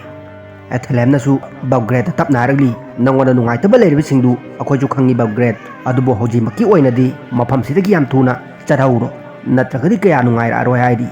ꯑꯦꯊꯦꯂꯦꯝꯅꯁꯨ ꯕꯕꯒ꯭ꯔꯦꯠꯇ ꯇꯞꯅ ꯍꯥꯏꯔꯛꯂꯤ, "ꯅꯉꯣꯟꯗ ꯅꯨꯡꯉꯥꯏꯇꯕ ꯂꯩꯔꯤꯕꯁꯤꯡꯗꯨ ꯑꯩꯈꯣꯏꯁꯨ ꯈꯪꯉꯤ ꯕꯕꯒ꯭ꯔꯦꯠ, ꯑꯗꯨꯕꯨ ꯍꯧꯖꯤꯛꯃꯛꯀꯤ ꯑꯣꯏꯅꯗꯤ ꯃꯐꯝꯁꯤꯗꯒꯤ ꯌꯥꯝ ꯊꯨꯅ ꯆꯠꯍꯧꯔꯣ, ꯅꯠꯇ꯭ꯔꯒꯗꯤ ꯀꯌꯥ ꯅꯨꯡꯉꯥꯏꯔꯛꯑꯔꯣꯏ" ꯍꯥꯏꯔꯤ꯫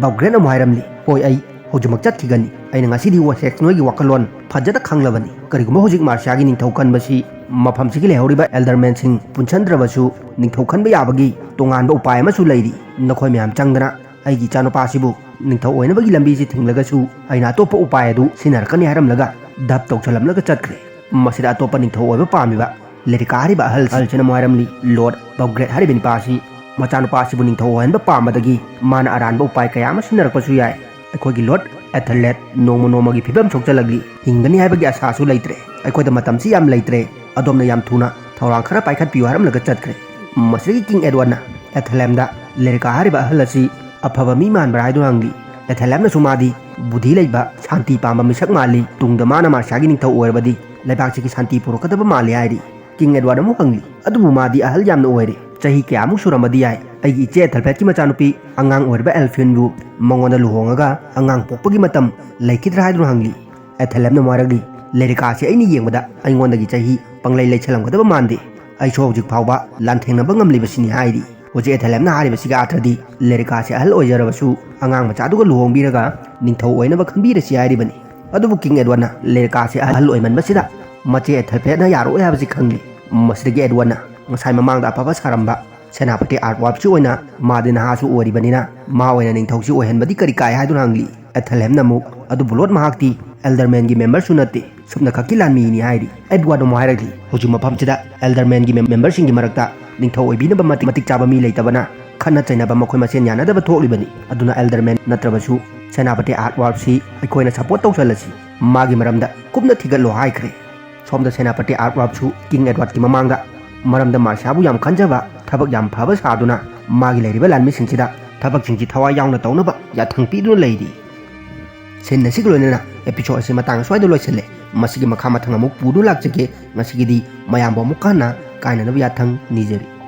ꯕꯕꯒ꯭ꯔꯦꯠꯅ ꯑꯃꯨꯛ ꯍꯥꯏꯔꯝꯂꯤ, "ꯍꯣꯏ, ꯑꯩ ꯍꯧꯖꯤꯛꯃꯛ ꯆꯠꯈꯤꯒꯅꯤ꯫ ꯑꯩꯅ ꯉꯁꯤꯗꯤ ꯋꯦꯁꯦꯛꯁ ꯅꯣꯏꯒꯤ ꯋꯥꯈꯜꯂꯣꯟ ꯐꯖꯅ ꯈꯪꯂꯕꯅꯤ꯫ ꯀꯔꯤꯒꯨꯝꯕ ꯍꯧꯖꯤꯛ ꯃꯥꯔꯁꯤꯌꯥꯒꯤ ꯅꯤꯡꯊꯧ ꯈꯟꯕꯁꯤ ꯃꯐꯝꯁꯤꯒꯤ ꯂꯩꯍꯧꯔꯤꯕ ꯑꯦꯜꯗꯔꯃꯦꯟꯁꯤꯡ ꯄꯨꯟꯁꯤꯟꯗ꯭ꯔꯕꯁꯨ ꯅꯤꯡꯊꯧ ꯈꯟꯕ ꯌꯥꯕꯒꯤ ꯇꯣꯉꯥꯟꯕ ꯎꯄꯥꯏ ꯑꯃꯁꯨ ꯂꯩꯔꯤ꯫ ꯅꯈꯣꯏ ꯃꯌꯥꯝ ꯆꯪꯗꯅ ꯑꯩꯒꯤ ꯏꯆꯥꯅꯨꯄꯥꯁꯤꯕꯨ ꯅꯤꯡꯊꯧ ꯑꯣꯏꯅꯕꯒꯤ ꯂꯝꯕꯤꯁꯤ ꯊꯤꯡꯂꯒꯁꯨ ꯑꯩꯅ ꯑꯇꯣꯞꯄ ꯎꯄꯥꯏ ꯑꯗꯨ ꯁꯤꯖꯤꯟꯅꯔꯛꯀꯅꯤ" ꯍꯥꯏꯔꯝꯂꯒ ꯗꯞ ꯇꯧꯁꯜꯂꯝꯂꯒ ꯆꯠꯈ꯭ꯔꯦ꯫ ꯃꯁꯤꯗ ꯑꯇꯣꯞꯄ ꯅꯤꯡꯊꯧ ꯑꯣꯏꯕ ꯄꯥꯝꯃꯤꯕ ꯂꯦꯔꯤꯀꯥ ꯍꯥꯏꯔꯤꯕ ꯑꯍꯜ, ꯑꯍꯜꯁꯤꯅ ꯑꯃꯨꯛ ꯍꯥꯏꯔꯝꯂꯤ, "ꯂꯣꯔꯗ ꯕꯕꯒ꯭ꯔꯦꯠ ꯍꯥꯏꯔꯤꯕ ꯅꯨꯄꯥ ꯑꯁꯤ ꯃꯆꯥꯅꯨꯄꯥꯁꯤꯕꯨ ꯅꯤꯡꯊꯧ ꯑꯣꯏꯍꯟꯕ ꯄꯥꯝꯕꯗꯒꯤ ꯃꯥꯅ ꯑꯔꯥꯟꯕ ꯎꯄꯥꯏ ꯀꯌꯥ ꯑꯃ ꯁꯤꯖꯤꯟꯅꯔꯛꯄꯁꯨ ꯌꯥꯏ꯫ ꯑꯩꯈꯣꯏꯒꯤ ꯂꯣꯔꯗ ꯑꯦꯊꯦꯂꯦꯠ ꯅꯣꯡꯃ ꯅꯣꯡꯃꯒꯤ ꯐꯤꯕꯝ ꯁꯣꯛꯆꯜꯂꯛꯂꯤ꯫ ꯍꯤꯡꯒꯅꯤ ꯍꯥꯏꯕꯒꯤ ꯑꯁꯥꯁꯨ ꯂꯩꯇ꯭ꯔꯦ꯫ ꯑꯩꯈꯣꯏꯗ ꯃꯇꯝꯁꯤ ꯌꯥꯝ ꯂꯩꯇ꯭ꯔꯦ꯫ ꯑꯗꯣꯝꯅ ꯌꯥꯝ ꯊꯨꯅ ꯊꯧꯔꯥꯡ ꯈꯔ ꯄꯥꯏꯈꯠꯄꯤꯌꯨ" ꯍꯥꯏꯔꯝꯂꯒ ꯆꯠꯈ꯭ꯔꯦ꯫ ꯃꯁꯤꯗꯒꯤ ꯀꯤꯡ ꯑꯦꯗꯋꯥꯔꯗꯅ ꯑꯦꯊꯦꯂꯦꯝꯗ ꯂꯦꯔꯤꯀꯥ ꯍꯥꯏꯔꯤꯕ ꯑꯍꯜ ꯑꯁꯤ ꯑꯐꯕ ꯃꯤ ꯃꯥꯟꯕ꯭ꯔꯥ ꯍꯥꯏꯗꯨꯅ ꯍꯪꯂꯤ꯫ ꯑꯦꯊꯦꯂꯦꯝꯅꯁꯨ ꯃꯥꯗꯤ ꯕꯨꯙꯤ ꯂꯩꯕ, ꯁꯥꯟꯇꯤ ꯄꯥꯝꯕ ꯃꯤꯁꯛ ꯃꯥꯜꯂꯤ, ꯇꯨꯡꯗ ꯃꯥꯅ ꯃꯥꯔꯁꯤꯌꯥꯒꯤ ꯅꯤꯡꯊꯧ ꯑꯣꯏꯔꯕꯗꯤ ꯂꯩꯕꯥꯛꯁꯤꯒꯤ ꯁꯥꯟꯇꯤ ꯄꯨꯔꯛꯀꯗꯕ ꯃꯥꯜꯂꯤ ꯍꯥꯏꯔꯤ꯫ ꯀꯤꯡ ꯑꯦꯗꯋꯥꯔꯗ ꯑꯃꯨꯛ ꯍꯪꯂꯤ, "ꯑꯗꯨꯕꯨ ꯃꯥꯗꯤ ꯑꯍꯜ ꯌꯥꯝꯅ ꯑꯣꯏꯔꯦ, ꯆꯍꯤ ꯀꯌꯥꯃꯨꯛ ꯁꯨꯔꯝꯕꯗꯤ ꯌꯥꯏ, ꯑꯩꯒꯤ ꯏꯆꯦ ꯑꯦꯊꯦꯜꯐꯦꯠꯀꯤ ꯃꯆꯥꯅꯨꯄꯤ ꯑꯉꯥꯡ ꯑꯣꯏꯔꯤꯕ ꯑꯦꯜꯐꯤꯟꯕꯨ ꯃꯉꯣꯟꯗ ꯂꯨꯍꯣꯡꯉꯒ ꯑꯉꯥꯡ ꯄꯣꯛꯄꯒꯤ ꯃꯇꯝ ꯂꯩꯈꯤꯗ꯭ꯔꯥ ꯍꯥꯏꯗꯨꯅ ꯍꯪꯂꯤ꯫ ꯑꯦꯊꯦꯜꯍꯦꯝꯅ ꯑꯃꯨꯛ ꯍꯥꯏꯔꯛꯂꯤ, "ꯂꯦꯔꯤꯀꯥꯁꯦ ꯑꯩꯅ ꯌꯦꯡꯕꯗ ꯑꯩꯉꯣꯟꯗꯒꯤ ꯆꯍꯤ ꯄꯪꯂꯩ ꯂꯩꯁꯜꯂꯝꯒꯗꯕ ꯃꯥꯟꯗꯦ꯫ ꯑꯩꯁꯨ ꯍꯧꯖꯤꯛ ꯐꯥꯎꯕ ꯂꯥꯟꯊꯦꯡꯅꯕ ꯉꯝꯂꯤꯕꯁꯤꯅꯤ" ꯍꯥꯏꯔꯤ꯫ ꯍꯧꯖꯤꯛ ꯑꯦꯊꯦꯜꯍꯦꯝꯅ ꯍꯥꯏꯔꯤꯕꯁꯤꯒꯤ ꯑꯥꯔꯊꯗꯤ, ꯂꯦꯔꯤꯀꯥꯁꯦ ꯑꯍꯜ ꯑꯣꯏꯖꯔꯕꯁꯨ ꯑꯉꯥꯡ ꯃꯆꯥꯗꯨꯒ ꯂꯨꯍꯣꯡꯕꯤꯔꯒ ꯅꯤꯡꯊꯧ ꯑꯣꯏꯅꯕ ꯈꯟꯕꯤꯔꯁꯤ ꯍꯥꯏꯔꯤꯕꯅꯤ꯫ ꯑꯗꯨꯕꯨ ꯀꯤꯡ ꯑꯦꯗꯋꯥꯔꯗꯅ ꯂꯦꯔꯤꯀꯥꯁꯦ ꯑꯍꯜ ꯑꯣꯏꯃꯟꯕꯁꯤꯗ ꯃꯆꯦ ꯑꯦꯊꯦꯜꯐꯦꯠꯅ ꯌꯥꯔꯛꯑꯣꯏ ꯍꯥꯏꯕꯁꯤ ꯈꯪꯂꯤ꯫ ꯃꯁꯤꯗꯒꯤ ꯑꯦꯗꯋꯥꯔꯗꯅ ꯉꯁꯥꯏ ꯃꯃꯥꯡꯗ ꯑꯐꯕ ꯁꯥꯔꯝꯕ ꯁꯦꯅꯥꯄꯇꯤ ꯑꯥꯔꯠꯋꯥꯔꯞꯁꯤ ꯑꯣꯏꯅ, ꯃꯥꯗꯤ ꯅꯍꯥꯁꯨ ꯑꯣꯏꯔꯤꯕꯅꯤꯅ ꯃꯥ ꯑꯣꯏꯅ ꯅꯤꯡꯊꯧꯁꯤ ꯑꯣꯏꯍꯟꯕꯗꯤ ꯀꯔꯤ ꯀꯥꯏ ꯍꯥꯏꯗꯨꯅ ꯍꯪꯂꯤ꯫ ꯑꯦꯊꯦꯜꯍꯦꯝꯅ ꯑꯃꯨꯛ, "ꯑꯗꯨꯕꯨ ꯂꯣꯔꯗ, ꯃꯍꯥꯛꯇꯤ ꯑꯦꯜꯗꯔꯃꯦꯟꯒꯤ ꯃꯦꯝꯕꯔꯁꯨ ꯅꯠꯇꯦ, ꯁꯨꯞꯅꯈꯛꯀꯤ ꯂꯥꯟꯃꯤꯅꯤ" ꯍꯥꯏꯔꯤ꯫ ꯑꯦꯗꯋꯥꯔꯗ ꯑꯃꯨꯛ ꯍꯥꯏꯔꯛꯂꯤ, "ꯍꯧꯖꯤꯛ ꯃꯐꯝꯁꯤꯗ ꯑꯦꯜꯗꯔꯃꯦꯟꯒꯤ ꯃꯦꯝ-, ꯃꯦꯝꯕꯔꯁꯤꯡꯒꯤ ꯃꯔꯛꯇ ꯅꯤꯡꯊꯧ ꯑꯣꯏꯕꯤꯅꯕ ꯃꯇꯤꯛ, ꯃꯇꯤꯛ ꯆꯥꯕ ꯃꯤ ꯂꯩꯇꯕꯅ ꯈꯠꯅ ꯆꯩꯅꯕ, ꯃꯈꯣꯏ ꯃꯁꯦꯟ ꯌꯥꯅꯗꯕ ꯊꯣꯛꯂꯤꯕꯅꯤ꯫ ꯑꯗꯨꯅ ꯑꯦꯜꯗꯔꯃꯦꯟ ꯅꯠꯇ꯭ꯔꯕꯁꯨ ꯁꯦꯅꯥꯄꯇꯤ ꯑꯥꯔꯠꯋꯥꯔꯞꯁꯤ ꯑꯩꯈꯣꯏꯅ ꯁꯄꯣꯔꯠ ꯇꯧꯁꯜꯂꯁꯤ꯫ ꯃꯥꯒꯤ ꯃꯔꯝꯗ ꯀꯨꯞꯅ ꯊꯤꯒꯠꯂꯣ" ꯍꯥꯏꯈ꯭ꯔꯦ꯫ ꯁꯣꯝꯗ ꯁꯦꯅꯥꯄꯇꯤ ꯑꯥꯔꯠꯋꯥꯔꯞꯁꯨ ꯀꯤꯡ ꯑꯦꯗꯋꯥꯔꯗꯀꯤ ꯃꯃꯥꯡꯗ ꯃꯔꯝꯗ ꯃꯥꯔꯁꯤꯌꯥꯕꯨ ꯌꯥꯝ ꯈꯟꯖꯕ, ꯊꯕꯛ ꯌꯥꯝ ꯐꯕ ꯁꯥꯗꯨꯅ ꯃꯥꯒꯤ ꯂꯩꯔꯤꯕ ꯂꯥꯟꯃꯤꯁꯤꯡꯁꯤꯗ ꯊꯕꯛꯁꯤꯡꯁꯤ ꯊꯋꯥꯏ ꯌꯥꯎꯅ ꯇꯧꯅꯕ ꯌꯥꯊꯪ ꯄꯤꯗꯨꯅ ꯂꯩꯔꯤ꯫ ꯁꯤꯟ ꯑꯁꯤꯒ ꯂꯣꯏꯅꯅ ꯑꯦꯄꯤꯁꯣꯗ ꯑꯁꯤ ꯃꯇꯥꯡ ꯑꯁ꯭ꯋꯥꯏꯗ ꯂꯣꯏꯁꯤꯜꯂꯦ꯫ ꯃꯁꯤꯒꯤ ꯃꯈꯥ ꯃꯊꯪ ꯑꯃꯨꯛ ꯄꯨꯗꯨꯅ ꯂꯥꯛꯆꯒꯦ꯫ ꯉꯁꯤꯒꯤꯗꯤ ꯃꯌꯥꯝꯕꯨ ꯑꯃꯨꯛ ꯍꯟꯅ ꯀꯥꯏꯅꯅꯕ ꯌꯥꯊꯪ ꯅꯤꯖꯔꯤ꯫